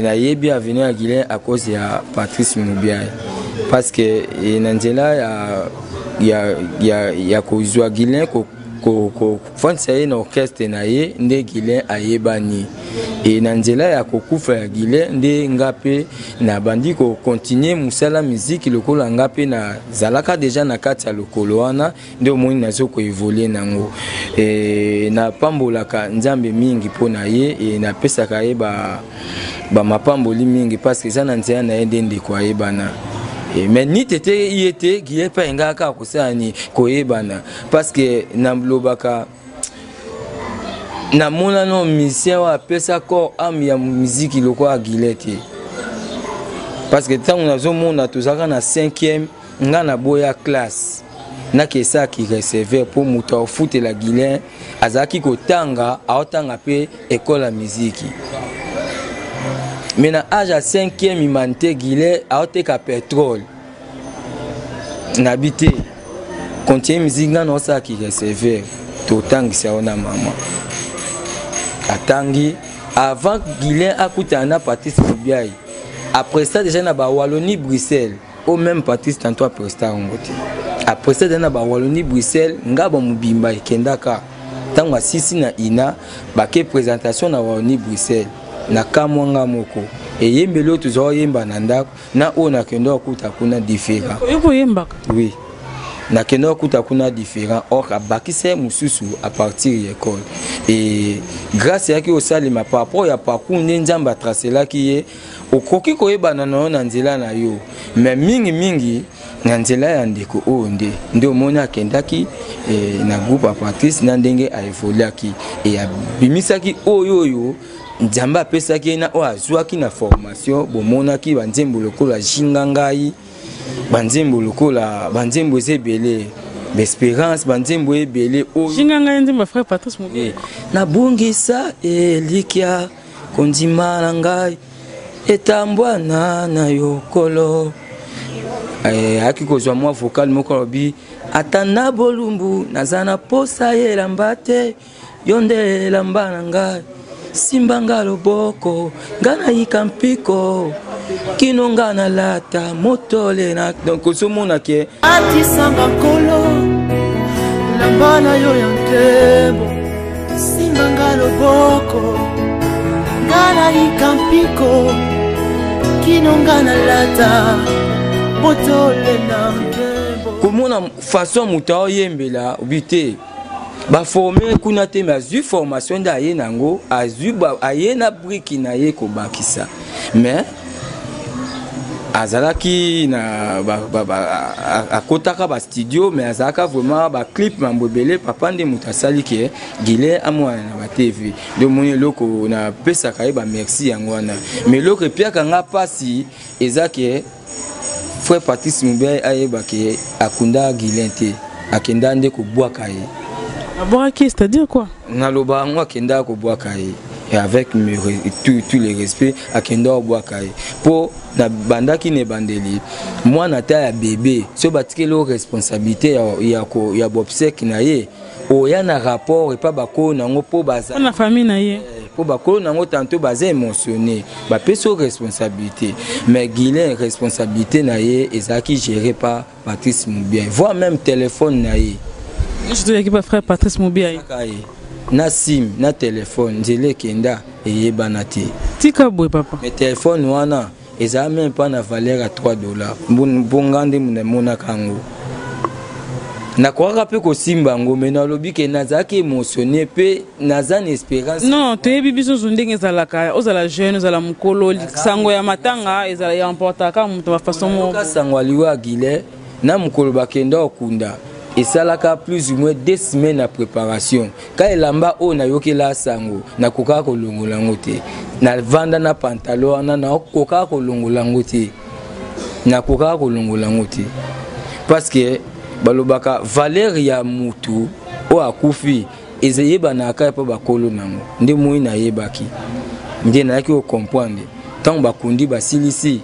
nayebi avenir ya Guilin à cause ya Patrice Mubiai, parce que na nzela ya kozwa Guilin, kofandisa ye na orchestre na ye, nde Guilin ayebani. E na nzela ya kokufa ya Guilin nde nga mpe nabandi kocontinue mosala miziki, lokola nga mpe nazalaka déjà na kati ya lokolo wana. Nde omoni nazo koévoluer nango. Napambolaka Nzambe mingi mpo na ye. E napesaka ye ba Bamapamboli mingi, parce que eza na nzela na ye nde ndeko ayebana. Mais ni tete ye te, Guillet mpe ayengaka kaka kosala ni koyebana, parce que nalobaka, namona no musicien oyo apesa corps âme ya miziki lokola Guillet te, parce que ntango nazomona tozalaka na 5e, nga naboya classe, nakesaki receveur mpo moto afutela. Guilin azalaki kotanga, aotanga mpe ekole ya miziki, mais na age ya 5e humanité, Guilin aoteka pétrole. Nabi te, continue miziki, nga naosalaki receveur, totangisa yo na mama atangi. Avant Guilin akutana na Patrice Mubiai, après ça déjà na Bawallonie Bruxelles, au même Patrice tantôt apresta yango te, après ça déjà na Bawallonie Bruxelles, nga bamobimba ekendaka. Ntango asisi na ina, bake présentation na Wallonie Bruxelles, na kamwa nga moko, eyembeli oyo tozwa oyemba na ndako na oyo nakende okuta kuna différent. Yo koyembaka? Oui, nakende okuta kuna différent, or abakisa ye mosusu à partir ya école. Et grâce eyaki kosalema par rapport ya parcours nde Nzambe atracelaki ye. Okoki koyebana na yo na nzela na yo, mais mingimingi na nzela ya ndeko oyo nde omoni akendaki na groupe ya Patrice, na ndenge aévoluaki e abimisaki oyo Nzambe apesaki ye na oyo azwaki na formation. Bomonaki banzembo lokola Jinga Ngai, banzembo lokola banzembo eza ebele, baespérance, banzembo ebele oyo. Jinga Ngai, nzembo ya frère Patrice Mobi. Nabungisa elikya, kondima na ngai etambwana na yo kolo. Ayaki kozwa mwa vocal moko, alobi: "Ata na bolumbu, naza na posa elamba te, yo nde elamba na ngai, simba nga loboko, nga nayika mpiko kino nga nalata motole na." Donc ozomona ke Atisanga Nkolo lamba na yo ya nkembo, simba nga loboko, nga nayika mpiko kino nga nalata motole na nkembo. Komona façon moto aoyembela, obi te baforme kuna te, mais azwi formation nde aye nango, azwi aye na briki na ye kobakisa. Mais azalaki na akotaka bastudio, mais azalaka vraiment baclip, mambo ebele. Papa nde moto asali ke Guilin amwana na batv. Nde omoni eloko napesaka ye bamerci yango wana. Mais eloko epiaka nga mpasi eza ke frère Patrice Mubiai ayeba ke akunda Guilin te, akenda nde kobwaka ye. Abwakaki, c'est-à-dire quoi? Naloba yango, akenda kobwaka ye. Et avec tout le respect, akenda kobwaka ye mpo na bandaki na ebandeli, mwana ata ya bebe, so batikeli o responsabilité ya baobsèques na ye, oya na rapport epa bakolo nango mpo baza na famille na ye. Mpo bakolo nango tantôt baza émotionné, bapesi o responsabilité. Mais Guilin, responsabilité na ye ezalaki géré par Patrice Mubiai, voire même téléphone na ye. Nyonso toyaki pa frère Patrice Mobiai. Kaka ye na sim na telefone, nzela ekenda eyebana te. Tika boye, papa. Mais telefone wana ezala même pas na valeur ya 3 dollars. Mpo nga nde namonaka yango, nakokaka mpe kosimba yango, mais nalobi ke nazalaki émotionné mpe naza na espérance. Non, toyebi biso nyonso ndenge ezalaka. Ozala jeune, ozala mokolo, sango ya matanga ezala ya emportaka moto bafaçon moko. Nayoka sango ya liwa ya Guilin na mokolo bakenda kokunda, esalaka plus ou moins 2 semaines na préparation. Ka elamba oyo nayokela sango, nakokaka kolongola yango te. Navanda na pantalon wana, nakokaka kolongola yango te, nakokaka kolongola yango te, parce que balobaka valeur ya mutu oyo akufi eyebanaka mpo bakolo nango. Nde moi nayebaki, nde nayaki kocomprendre ntango bakundi, basilisi,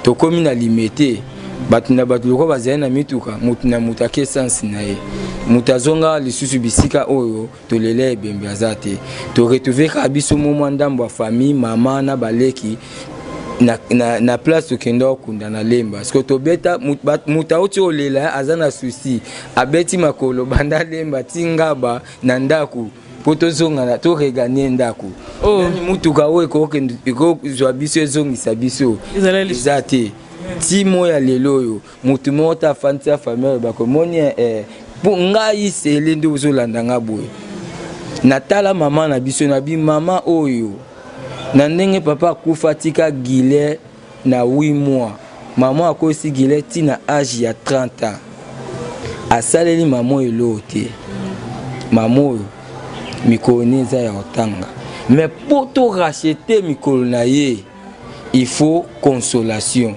tokomi na Limete, bato na bato lokola bazali na mituka, motu na moto ake essence na ye, moto azonga lisusu bisika oyo tolela ebembe aza te. Toretrouve kaka biso mo mwa ndambo ya famille, mama na baleki na place tokenda kokunda na Lemba. Parce que tobeta, moto auti olela, aza na souci, abeti makolo banda Lemba ti Ngaba na ndako mpo tozonga toregagner ndako. Oh. Nani mutuka oyo ekozwa biso, ezongisa biso? Ezala eza te. Ti mo ya lelo oyo, motu moko te afandi ya famille oyo bakomoni mpo ngai sele nde ozolanda nga boye. Natala mama na biso, nabi mama oyo. Na ndenge papa akufa atika Guilain na 8 mois, mama akosi Guilain ti na age ya 30 ans. Asaleli mama oyo eloko te. Mama oyo mikolo ne eza ya kotanga. Mais po to racheter mikolo na ye, il faut consolation.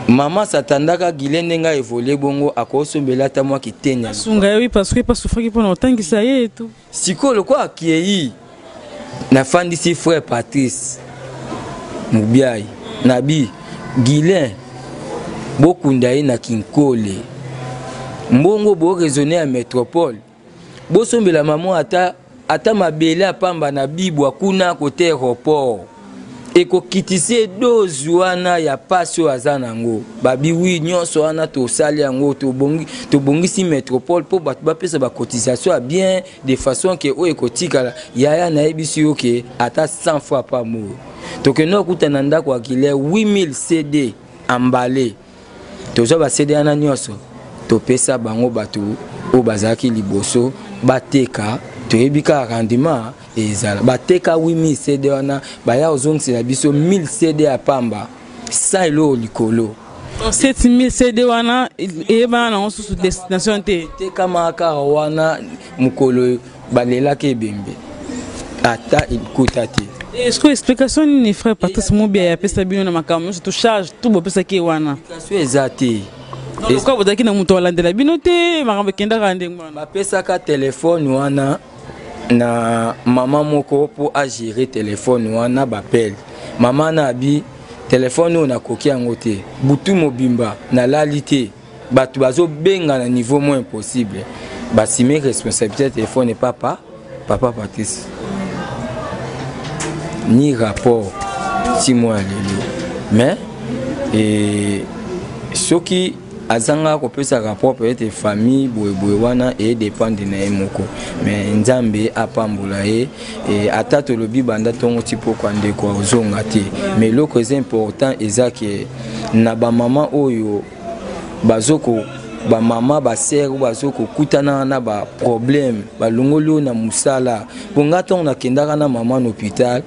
Mama s'attendaka Guilain ndenge a évoluer bongo akosombela ata mwa kiteni. Asunga ye oui parce que pas souffraki pona kotangisa ye et tout. Sikoyo lokola akei nafandisi frère Patrice Mubiayi nabi Guilain bokunda ye na Kinkole mbongo bo raisonner ya metropole bosombela mama ata ata mabele ya pamba na bibwa kuna kote aéroport ekokitisa ye dose wana ya pasi oyo aza nango. Babi wi nyonso wana tosali yango, tobongisi metropole mpo bato bapesa bacotisation ya bien de façon ke oyo ekotikala. Yaya nayebisi yo ke ata 100 fois pa moyo tokende kokuta na ndako ya Guilain 8000 CD emballé, tozwa ba CD wana nyonso topesa bango bato oyo bazalaki liboso bateka, toyebi kaka rendement ezala bateka 8000 CD wana, baya kozongisela biso 1000 CD ya pamba sa eloko likolo. 7000 CD wana eyebana nango susu destination te, etekamaka kaka wana mokolo balelaki ebembe ata ekuta te. Est-ce que explication nini frère Patrice Mobia apesa bino na makambo nyonso to charge tout bopesaki ye wana? Explication eza te. Lokola bozalaki na moto alandela bino te, makambo ekendaka ndenge wana. Bapesaka telefone wana na mama moko mpo agere telefone wana, bapele mama na abi telefone oyo nakoki yango te, butu mobimba nalali te, bato bazobenga na niveau moins impossible, basime responsabilité ya telefone papa papa Patrice ni rapport ti mwa ya lelo. Mais e, soki azanga kopesa rapport peut-être famille boyeboye wana edépendre na ye moko, mais Nzambe apambola ye. E, ata tolobi banda ntongo ti pokwa ndeko ozonga te, mais eloko eza important eza ke na bamama oyo bazoko bamama basere oyo bazokokutana na baproblème, balongoli oyo na mosala. Mpo nga ntango nakendaka na mama na hôpital,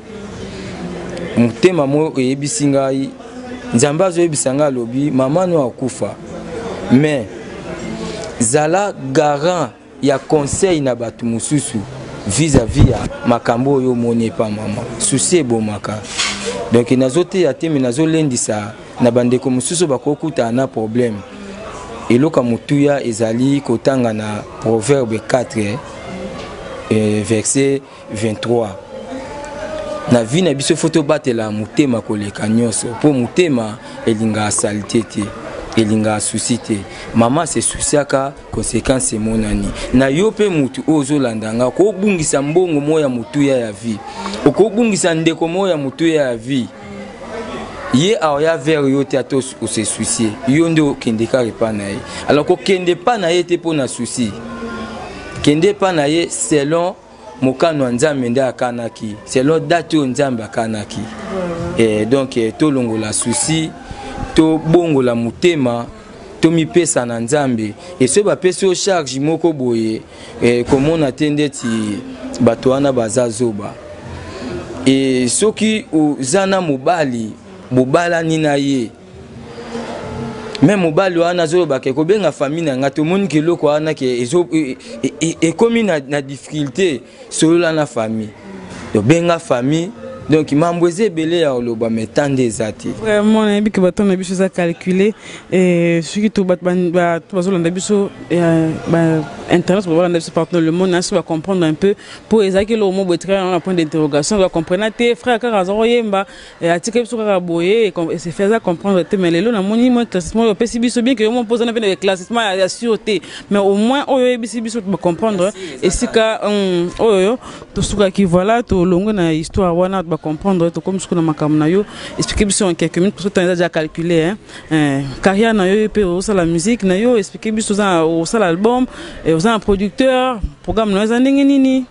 motema moko eyebisi ngai, Nzambe azoyebisa ngai, alobi mama no akufa, mais zala garant ya conseil na bato mosusu vis-à-vis ya makambo oyo omoni epa mama. Susi ebomaka. Donc nazoteya te, me nazolendisa na bandeko mosusu bakokutana na problème. Eloko ya motuya ezali kotanga na Proverbe 4 verset 23. Na vie na biso fo tobatela motema koleka nyonso, mpo motema elingaka salite te, elingaka susi te. Mama se susiaka, conséquence emonani na yo. Mpe mutu oyo ozolanda nga, okobungisa mbongo moko ya motuya ya vie, okobungisa ndeko moko ya motuya ya vie, ye aoya vers yo te ata ose soucie yo nde okende kaka epa na ye. Alors kokende epa na ye te mpo na souci, kende epa na ye selon mokano ya Nzambe nde akanaki, selon date oyo Nzambe akanaki. Donc tolongola souci, tobongola motema, tomipesa na Nzambe. E soki bapesi yo charge moko boye, komona te ndeti bato wana baza zoba. E soki oza na mobali, bobalani na ye, me mobali wana azolobaka ekobenga famille na ngai, tomoni ke eloko wana ke ekomi na difficulté, solola na famille, tobenga famille. Donc mambo eza ebele ya koloba, mais temps nde eza te. Vraiment nayebi ke bato na biso eza calculé, soki to bato bazolanda biso internet, balanda biso partout dans le monde, nasi bacomprendre un peu mpo ezalaki eloko mo boye etikala na point d'interrogation, bacomprena te. Frère kaka aza koyemba, atika biso kaka boye, se faisait comprendre te. Mais lelo namoni mwa éclaircissement oyo opesi biso, bien que yo mo mpoza na mpe na éclaircissement ya sûr te, mais au moins oyo oyebisi biso bacomprendre esika oyo tosukaki. Voilà, tolongwe na histoire wana, bacomprendre. Tokomi suku na makambo na yo. Explique biso en quelques minutes parce que temps eza déjà calculé, hein. Carrière na yo mpe osala musique na yo, explique biso, osala album, oza na producteur, programme na yo eza ndenge nini?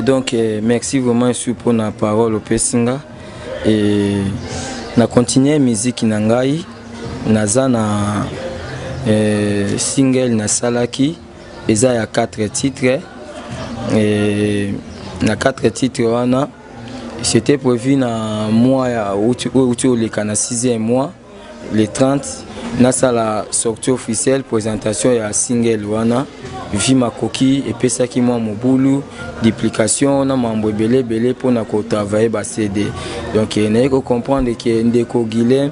Donc merci vraiment esu mpona parole opesi nga. E, na continue musique na ngai, naza na single nasalaki eza ya 4 titres. Na 4 titres wana, C'était prévu na mois ya oyo euti oleka na 6e mois, le 30, nasala sortie officielle, présentation ya single wana. Vi makoki epesaki mwa mobulu, duplication na mambo ebele ebele mpona kotravaille ba CD. Donc naye kocomprendre ke ndeko Guilain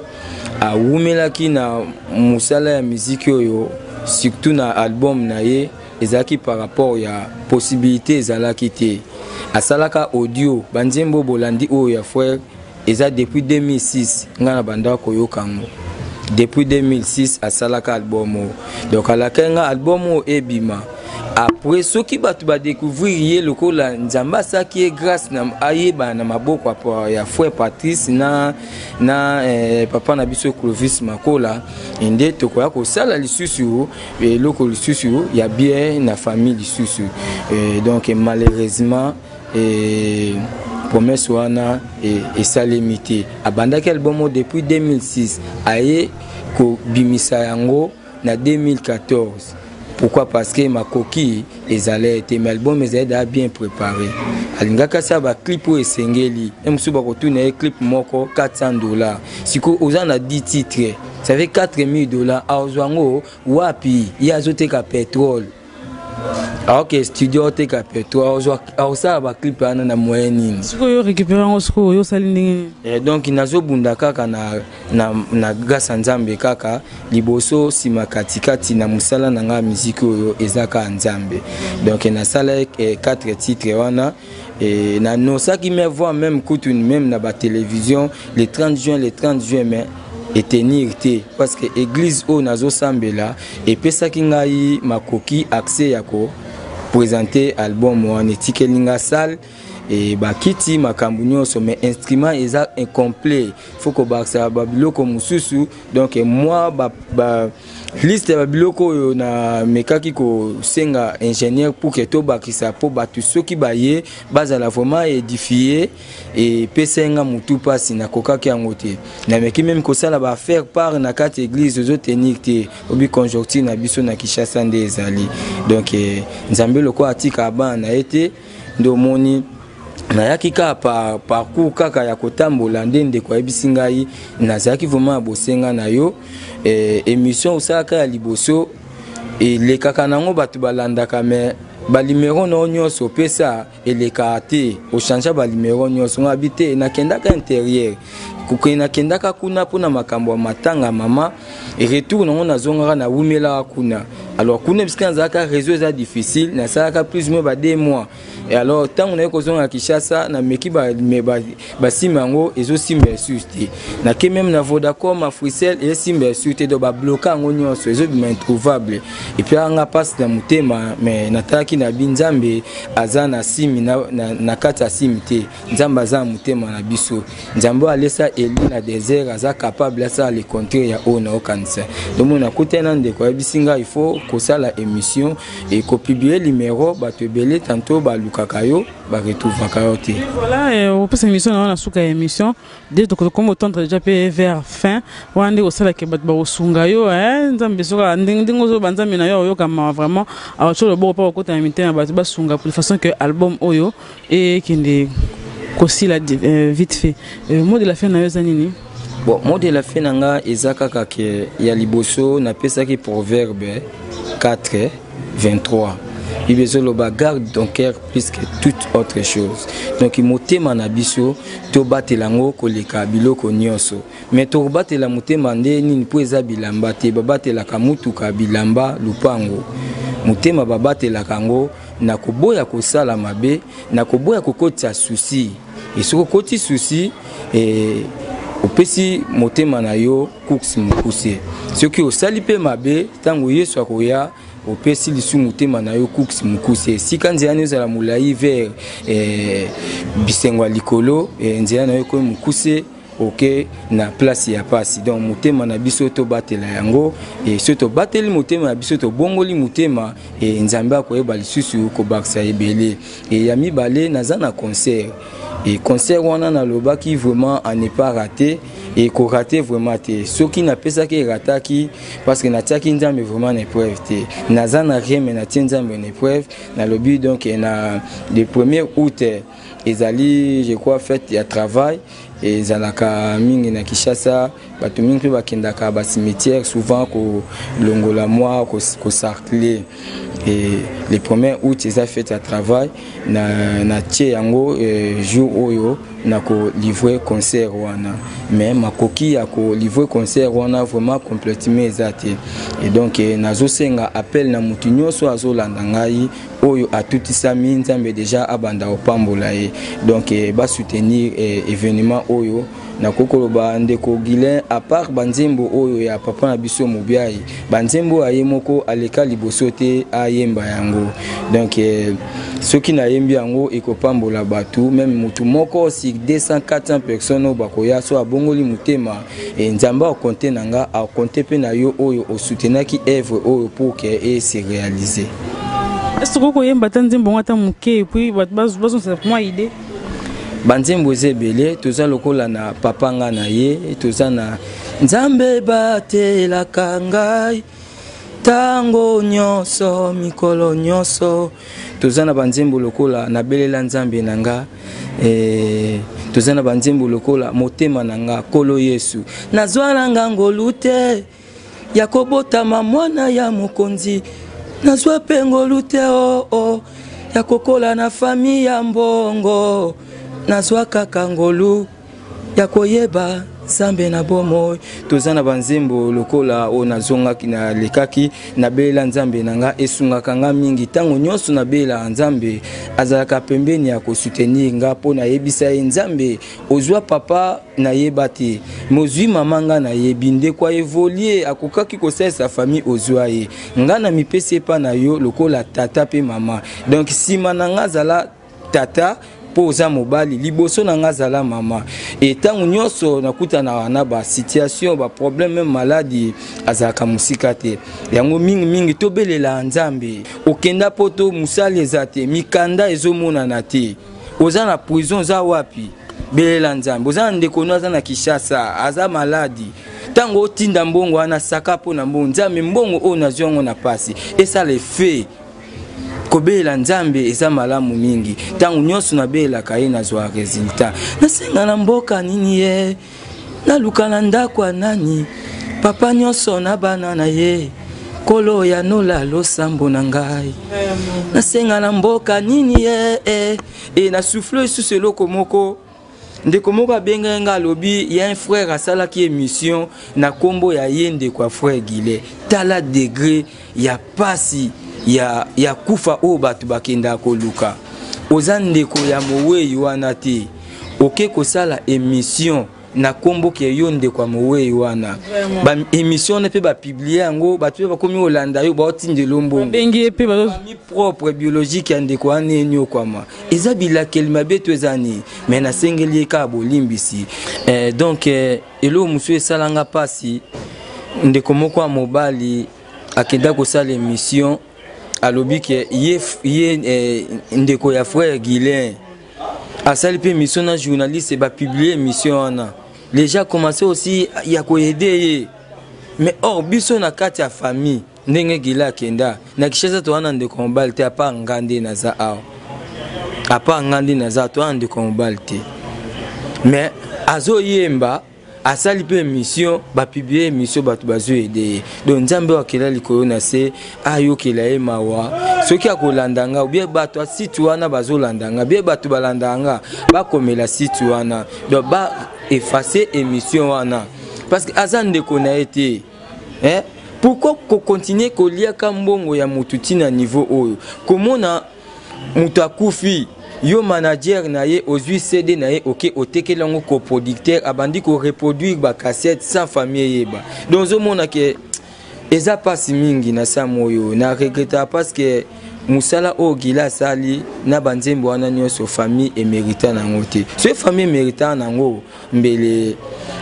awumelaki na mosala ya miziki oyo, surtout na album na ye ezalaki par rapport ya possibilité ezalaki te. Asalaka audio, banzembo bolandi oyo ya frère eza depuis 2006, ngai na bandaka koyoka yango depuis 2006. Asalaka album oyo, donc alakaki nga album oyo ebima après soki bato badécouvrir ye lokola Nzambe asalaki ye grâce na ayebana na maboko ya frère Patrice na papa na biso Clovis Makola. Nde tokoya kosala lisusu eloko lisusu ya bien na famille lisusu. Donc malheureusement, promesse wana esalemi te. Abandaki album oyo depuis 2006, aye kobimisa yango na 2014. Pourquoi? Parce que makoki ezali te, mais album ezali daa bien préparé. Alingaki asala baclip oyo esengeli ye. Mosusu bakotuna ye clip moko 400 $. Sikoyo oza na 10 titres, ça fait 4000 $. Azwa yango wapi? Ye azoteka pétrole, aoke studio, aoteka pétrole, aosala baclip wana na moyen nini? Sikoyo récupéré yango, sikoyo oyo osali ndenge nini? Donc nazobunda kaka na grâce ya Nzambe, kaka liboso, nsima, katikati na mosala na ngai ya miziki oyo eza kaka Nzambe. Donc nasala 4 titres wana. Nanosaki me voir même kutu même na batélévision le 30 juin, le 30 juin, mais etenir te, parce que église oyo nazosambela epesaki ngai makoki, accès ya koprésente album wana. Etikeli nga salle e bakiti, makambo nyonso, mais instrument eza incomplet, faut kobakisa babiloko mosusu. Donc moi ba liste ya babiloko oyo namekaki kosenga ingénieur pour ke tobakisa, mpo bato soki baye bazala vraiment édifié, epesa nga motu mpasi, nakokaki yango te. Nameki même kosala bafaire part na kati église, ozotenir te, obi conjoncture na biso na Kinshasa nde ezali. Donc Nzambe lokola atika bana na ye te, nde omoni nayaki kaka par parcours kaka ya kotambola. Nde ndeko ayebisi ngai, nazalaki vraiment ya bosenga na yo. Émission osalaka ya liboso elekaka nango, bato balandaka, mais banuméro na yo nyonso opesa elekaka te, ochange banuméro nyonso. Nga abi te, nakendaka intérieur, nakendaka kuna mpona makambo ya matanga mama. Retour nango nazongaka, nawumelaka kuna. Alors kuna bisika nazalaka, réseau eza difficile, nasalaka plus moins ba 2 mois. Et alors ntango naye kozonga Kinshasa, nameki basim yango, ezosimba lisusu te. Nake même na Vodacom, Africell, ezosimba lisusu te. Donc babloka yango nyonso, ezobima introuvable. Et puis anga mpasi na motema, mais natalaki na bi Nzambe aza na simi na kati ya simi te, Nzambe aza na motema na biso. Nzambe oyo alesa Eli na désert aza capable asala le contraire ya oyo naokanisa. Donc nakutani na ndeko, ayebisi ngai il faut kosala émission e kopublier numéro. Bato ebele tantôt balukaka yo, baretrouvaka yo te. Voilà, opesa émission na wana, suka ya émission nde tokokoma otendre déjà mpe vers fin wana, nde kosalaka bato bakosunga yo. Nzambe soka ndenge ozoba Nzambe na yo oyokama vraiment, awatio loboko mpo bakota na mitema ya bato basunga de façon que album oyo ekende kosila vite fait. Mot de la fin na yo eza nini? Bon, mot de la fin na nga eza kaka ke ya liboso napesaki Proverbe 4 23, Bible ezoloba: "Garde ton cœur plus que toute autre chose." Donc motema na biso tobatela yango koleka biloko nyonso. Mais tokobatela motema nde nini? Mpo eza bilamba te, babatelaka mutuka, bilamba, lupango. Motema babatelaka yango na koboya kosala mabe, na koboya kokotisa souci. E soki okoti souci, opesi motema na yo course mokuse. Soki osali mpe mabe, ntango Yesu akoya, opesi lisusu motema na yo course mokuse. Esika nzela na ezala molai vers bisengo ya likolo, nzela na yo ekomi mokuse, oke na place ya pasi. Donc motema na biso tobatela yango. E soki tobateli motema na biso, tobongoli motema, e Nzambe akoyeba lisusu kobakisa ebele. E ya mibale, naza na concert. E concert wana nalobaki vraiment à ne pas rater, e korater vraiment te. Soki napesaki, erataki parce que natiaki Nzambe vraiment na épreuve te. Naza na rien, mais natie Nzambe na épreuve. Nalobi donc na le 1er août. Ezali, je crois, fête ya travail, ezalaka mingi na Kinshasa. Bato mingi mpe bakendaka bacimetière souvent kolongola mwa kosarcle. Et le 1er août eza fête ya travail, na, na tie yango jour oyo na kolivre concert wana. Mais makoki ya kolivre concert wana vraiment complètement eza te. Et donc nazosenga appel na motu nyonso azolanda ngai, oyo atutisami Nzambe déjà abanda kopambola ye. Donc basoutenir événement oyo. Nakoki koloba, ndeko Guilin, à part banzembo oyo ya papa na biso Mobiai, banzembo oyo aye moko aleka liboso te ayemba yango. Donc soki nayembi yango, ekopambola bato. Même motu moko sur 200, 400 personnes oyo bakoya, so abongoli motema, Nzambe akonte na nga, akonte mpe na yo oyo osoutenaki œuvre oyo pour que ese réaliser. Est ce que okoyemba ata nzembo yango ata moke, et puis bato bazongisa mwa idée? Banzembo eza ebele. Toza lokola na Papa nga na ye, toza na Nzambe batelaka ngai ntango nyonso, mikolo nyonso. Toza na banzembo lokola Nabelela Nzambe na nga, toza na banzembo lokola Motema na nga, Kolo Yesu, Nazwa na nga ngolu te ya kobotama mwana ya mokonzi, nazwa mpe ngolu te o oh, oh, ya kokola na famille ya mbongo, nazwa kaka ngolu ya koyeba Nzambe na bomoi. Toza na banzembo lokola oyo nazongaki, nalekaki, Nabelela Nzambe na nga. Esungaka nga mingi ntango nyonso nabelelaka Nzambe, azalaka pembeni ya kosoutenir nga, mpo nayebisa ye: Nzambe, ozwa papa nayeba te, mozwi mama nga nayebi, ndeko aevolie akokaki kosalisa famille, ozwa ye, nga na mipesi epa na yo lokola tata mpe mama. Donc nsima na nga azala tata mpo oza mobali, liboso na nga azala mama. E ntango nyonso nakutanaka na basituation, baproblème, même maladie, azalaka mosika te. Yango mingimingi tobelela Nzambe. Okenda poto, mosali eza te, mikanda ezomonana te, oza na prison, oza wapi, belela Nzambe. Oza na ndeko no aza na Kinshasa, aza malade, ntango otinda mbongo wana, saka mpo na mbongo: Nzambe, mbongo oyo nazwi yango na pasi, esala effet. Kobelela Nzambe eza malamu mingi. Ntango nyonso nabelelaka ye, nazwa résultat. Nasenga na mboka nini ye, naluka na ndako ya nani, papa nyonso na bana na ye, Nkolo yanola losambo na ngai. Nasenga na mboka nini ye? E na souffle lisusu eloko moko. Ndeko moko abengai nga, alobi ya un frère asalaki émission na nkombo ya ye ndeko ya frère Guilin. Tala degré ya pasi ya kufa oyo bato bakendaka koluka. Oza ndeko ya mowei wana te, oke kosala émission na nkombo ke yo ndeko ya mowei wana. Baémission wana mpe bapublier yango, bato mpe bakomi kolanda yo, baotindela mbongo. Babengi ye mpe. Famille propre biologique ya ndeko wana enyokwama. Eza bilakeli mabe to eza nini? Mais nasengeli ye kaka bolimbisi. Donc eloko mosusu esalanga mpasi, ndeko moko ya mobali akenda kosala émission, alobi ke ye ndeko ya frère Guilin, asali mpe émission na journaliste, bapublier émission wana. Les gens commencé aussi ya koaider ye. Mais or biso na kati ya famille, ndenge Guilin akenda na Kinshasa, toza na ndeko mobali te à part nga nde naza awa. À part nga nde naza, toza na ndeko mobali te. Mais azoyemba, asali mpe émission, bapublier émission, bato bazoaider ye. Donc Nzambe oyo akela likolo na se ayokela ye mawa. Soki akolanda nga, obie bato ya site wana bazolanda nga, bie bato balandaka nga, bakomela site wana, donc baeffacer émission wana, parce que aza ndeko na ye te, eh? Pourquoi kocontinuer koliaka mbongo ya motu ntina niveau oyo? Komona moto akufi, yo manager na ye ozwi CD na ye, oke otekeli yango coproducteur, abandi koreproduire bacassette sans famille eyeba. Donc ozomona ke eza mpasi mingi na samu oyo. Na regretter parce que mosala oyo Guilin asali na banzembo wana nyonso, famille emérita nango te. Soki famille emérita nango, mbele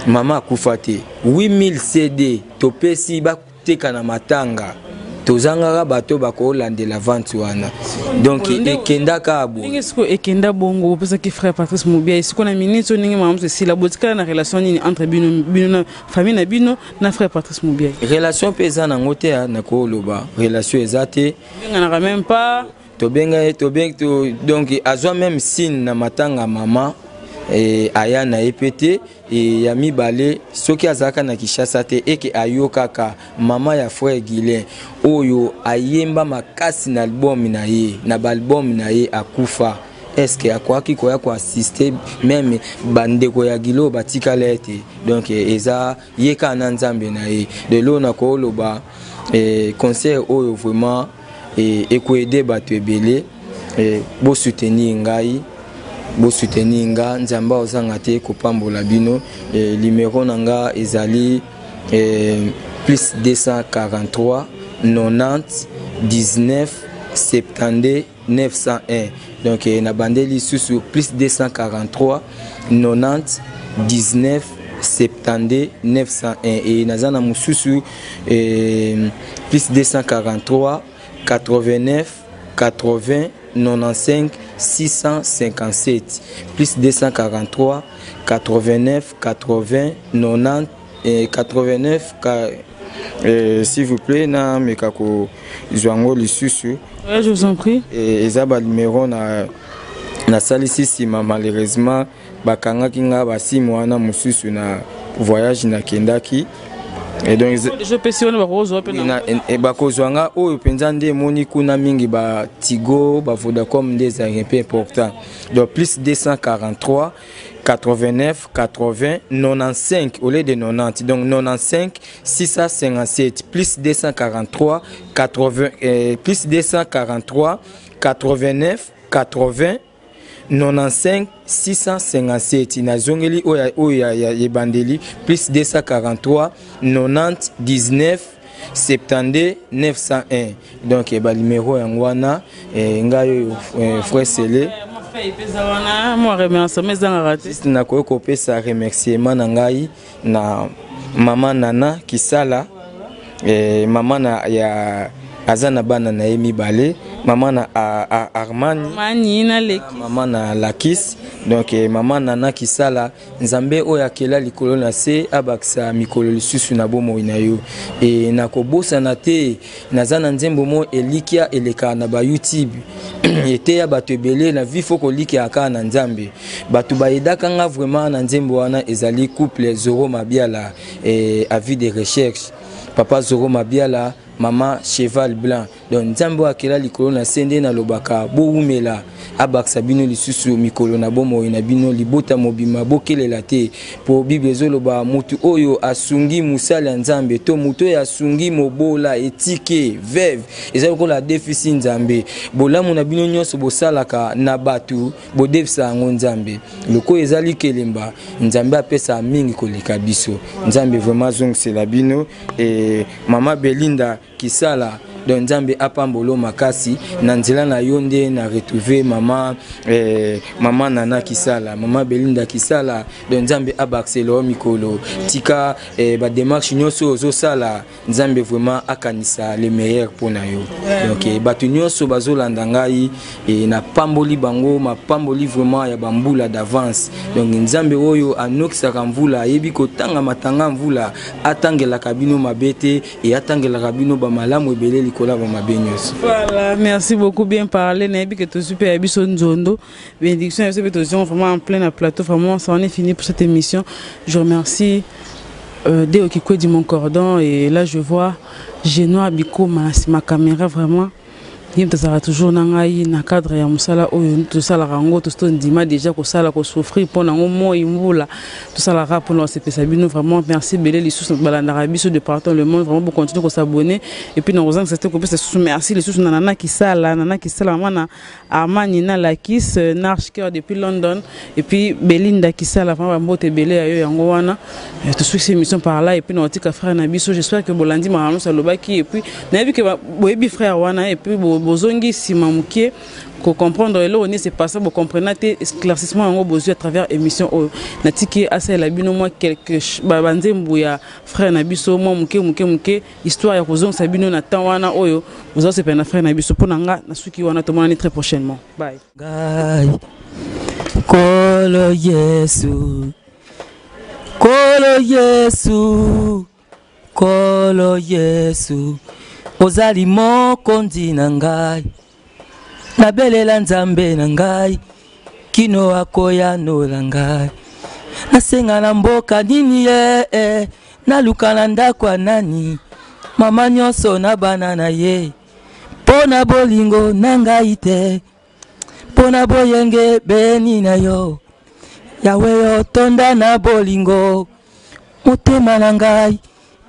mama akufa te. 8000 CD topesi bateka na matanga, tozangaka bato bakolandela vente wana. Donc ekendaka boye. Ndenge sikoyo ekenda bongo, opesaki frère Patrice Mobia. Sikoyo na minute oyo, ndenge mama mosu esila, botikala na relation nini entre bino, bino na famille na bino na frère Patrice Mobia? Relation mpe eza nango te. Nakoloba relation eza te. Benganaka même pas? Tobenga ye, tobengi to, donc azwa même signe na matanga mama e, aya na ye mpe te. E, ya mibale, soki azalaka na Kinshasa te, eke ayokaka mama ya frère Guilain oyo ayemba makasi na album na ye, na baalbum na ye, akufa, est-ce akokaki koya koassiste même bandeko ya Gilo batikala ye te? Donc eza ye kaka na Nzambe na ye. Lelo nakoloba eh, concert oyo vraiment eh, ekoede bato ebele. eh, bosoutenir ngai, bosoutenir nga, Nzambe ozanga te kopambola bino. eh, numero na nga ezali plus 243 90 19 72 901. Donc na bandeli lisusu, plus 243 90 19 72 901. E naza na mosusu, plus 243 89 80 95 657, plus 243 89 80 90 89 ka, s'il vous plaît, na meka kozwa yango lisusu. Ouais, je vous en prie. Eza banumero na nasalisi nsima. Malheureusement bakangaki nga basimu wana mosusu na voyage nakendaki. Et donc bakozwa nga oyo mpenza nde emoni kuna mingi, batigo, bavodacom nde ezalaki mpe important. Donc plus 243 89 80 95 au lieu de 90, donc 95 657, plus 243 80, plus 243 89 80 95 657. Nazongeli oyo, oyo ya ebandeli, plus 243 90 19 72 901. Donc banumero yango wana. Ngai oyo frère Sele. Wana remerciement ezangaka te. Nakoki kopesa remerciement na ngai na mama Nana Kisala, mama na ya aza na bana na ye mibale, mama na Armani, Mani na leki. Mama na Lakis. Donc mama Nana Kisala, Nzambe oyo akela likolo na se abakisa mikolo lisusu na bomoi na yo. E nakobosana te, naza na nzembo mo Elikia, elekaka na bayoutube, eteya bato ebele na vie, faut kolikia kaka na Nzambe. Bato bayedaka nga vraiment na nzembo wana ezali couple Zoro Mabiala, avis de recherche, papa Zoro Mabiala, mama Cheval Blanc. Donc Nzambe oyo akela likolo na se, nde nalobaka, bowumela, abakisa bino lisusu mikolo na bomoi na bino, libota mobima, bokelela te, mpo Bible ezoloba motu oyo asungi mosali ya Nzambe to motu oyo asungi mobola, etike, veuve, eza lokola adefisi Nzambe. Bolamu na bino nyonso bosalaka na bato, bodefisa yango Nzambe. Lokola eza likelemba, Nzambe apesa mingi koleka biso. Nzambe vraiment azongisela bino. E mama Belinda Kisala, donc Nzambe apambolo makasi na nzela na yo nde na retrouve mama Nana Kisala, mama Belinda Kisala. Donc Nzambe abakisela yo mikolo. Tika badémarche nyonso ozosala, Nzambe vraiment akanisa le meilleur mpo na yo. Donc bato nyonso bazolanda ngai, napamboli bango, mapamboli vraiment ya bambula d'avance. Donc Nzambe oyo anokisaka mvula, ayebi kotanga matanga mvula, atangelaka bino mabe te e atangelaka bino bamalamu ebele likolo ya bamabe nyonso. Voilà, merci beaucoup, bien parlé. Nayebi ke tozwi mpe ya biso nzondo, bénédiction ya biso mpe tozwi vraiment en plein na plateau. Vraiment, ça en est fini pour cette émission. Je remercie Deo Kikwedi, mon cordon, et là je vois Genoa Bikoma na nsima caméra. Vraiment ye moto azalaka toujours na ngai na cadre ya mosala oyo tosalaka yango. Tondima déjà kosala, kosouffrir mpo nango, moi, mbula, tosalaka mpona kosepesa bino. Vraiment merci ebele lisusu balandaka biso de partout le monde. Vraiment bocontinue kosabonner. Et puis nakozangisa te kopesa lisusu merci lisusu na Nana Kisala, Nana Kisala, mama na Armani na Lakis Narch Cœur depuis London, et puis Belinda Kisala. Vraiment bambote ebele ya yo yango wana. Tosukisi émission par là. Et puis naotika frère na biso. J'espère que bolandi makambo nyonso alobaki. Et puis nayebi ke boyebi frère wana, et puis bozongi nsima mokie kocomprendre eloko nini se passe, bocomprena te. Éclaircissement yango bozwi à travers émission oyo. Natiki asalela bino mwa quelque banzembo ya frère na biso, mwa moke moke moke, histoire ya kozongisa bino na temps wana oyo boza kosepela na frère na biso. Mpo na nga, nasuki wana. Tomonani très prochainement, bye. Ngai Kolo Yesu, Kolo Yesu, Kolo Yesu, ozali mokonzi na ngai. Nabelela Nzambe na ngai kino akoyanola ngai. Nasenga na mboka nini ye eh, naluka na ndako ya nani mama nyonso na bana na ye mpo na bolingo na ngai te mpo na boyenge beni na yo Yawe yo tonda na bolingo motema na ngai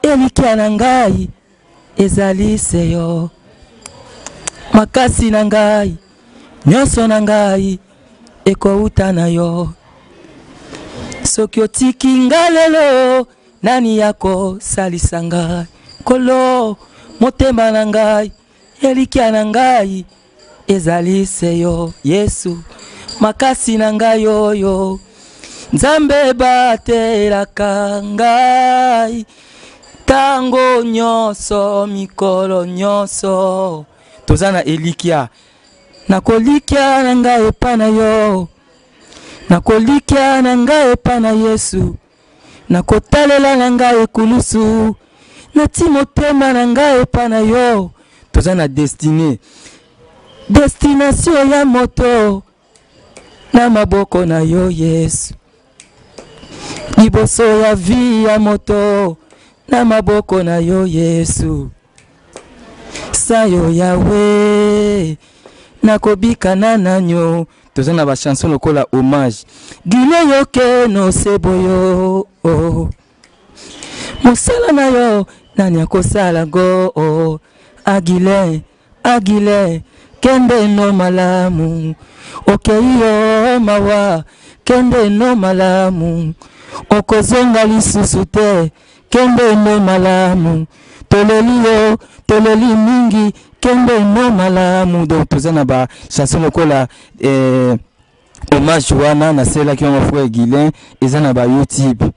elikya na ngai ezali se yo makasi na ngai nyonso na ngai ekouta na yo soki otiki nga lelo nani akosalisa ngai kolo motema na ngai elikya na ngai ezali se yo yesu makasi na ngai oyo nzambe batelaka ngai ntango nyonso mikolo nyonso toza na elikya nakolikya na ngai epa na yo nakolikya na ngai epa na yesu nakotalela na ngai ekulusu nati motema na ngai epa na yo toza na destine destination ya moto na maboko na yo yesu liboso ya vi ya moto na maboko na yo yesu sayo yawe nakobika na nanyo toza na bachanson lokola hommage gile yoke noseboyo oh. mosala na yo nani akosala go oh. agile agile kende no malamu okei yo mawa kende no malamu okozonga lisusu te kende no malamu toleli yo toleli mingi kende no malamu donc toza na ba chanson lokola eh, hommage wana nasalelaki yango frère Guilain eza na ba YouTube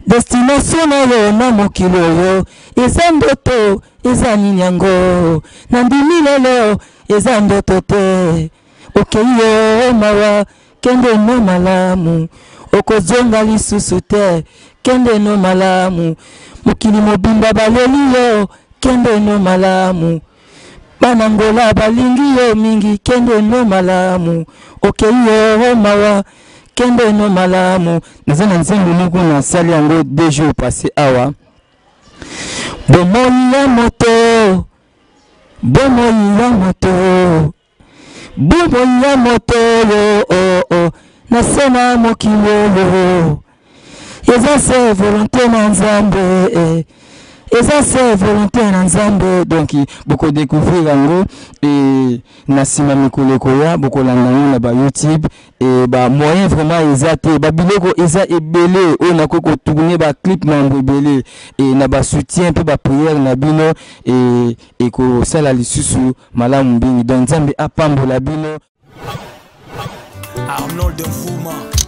destination na yo na mokili oyo eza ndoto eza nini yango nandimi lelo eza ndoto te okei yo mawa kende no malamu okozonga lisusu te kende no malamu mokili mobimba baleli yo kende no malamu bana ngola balingi yo mingi kende no malamu okei yo mawa kende no malamu naza na nzembo moko nasali yango deux jours passé awa bomoi ya moto bomoi ya moto bomoi ya moto oyo oh, oh, na se na mokili oyo eza se volonté na nzambe eh. eza se volonté na nzambe donc bokodécouvrir yango e na nsima mikolo ekoya bokolanda yango na ba youtube e ba moyen vraiment eza te babiloko eza ebele oyo nakoki kotourne baclip mambo ebele e na basoutien mpe baprière na bino e ekosala lisusu malamu mingi donc nzambe apambola bino Arnold Mvuma.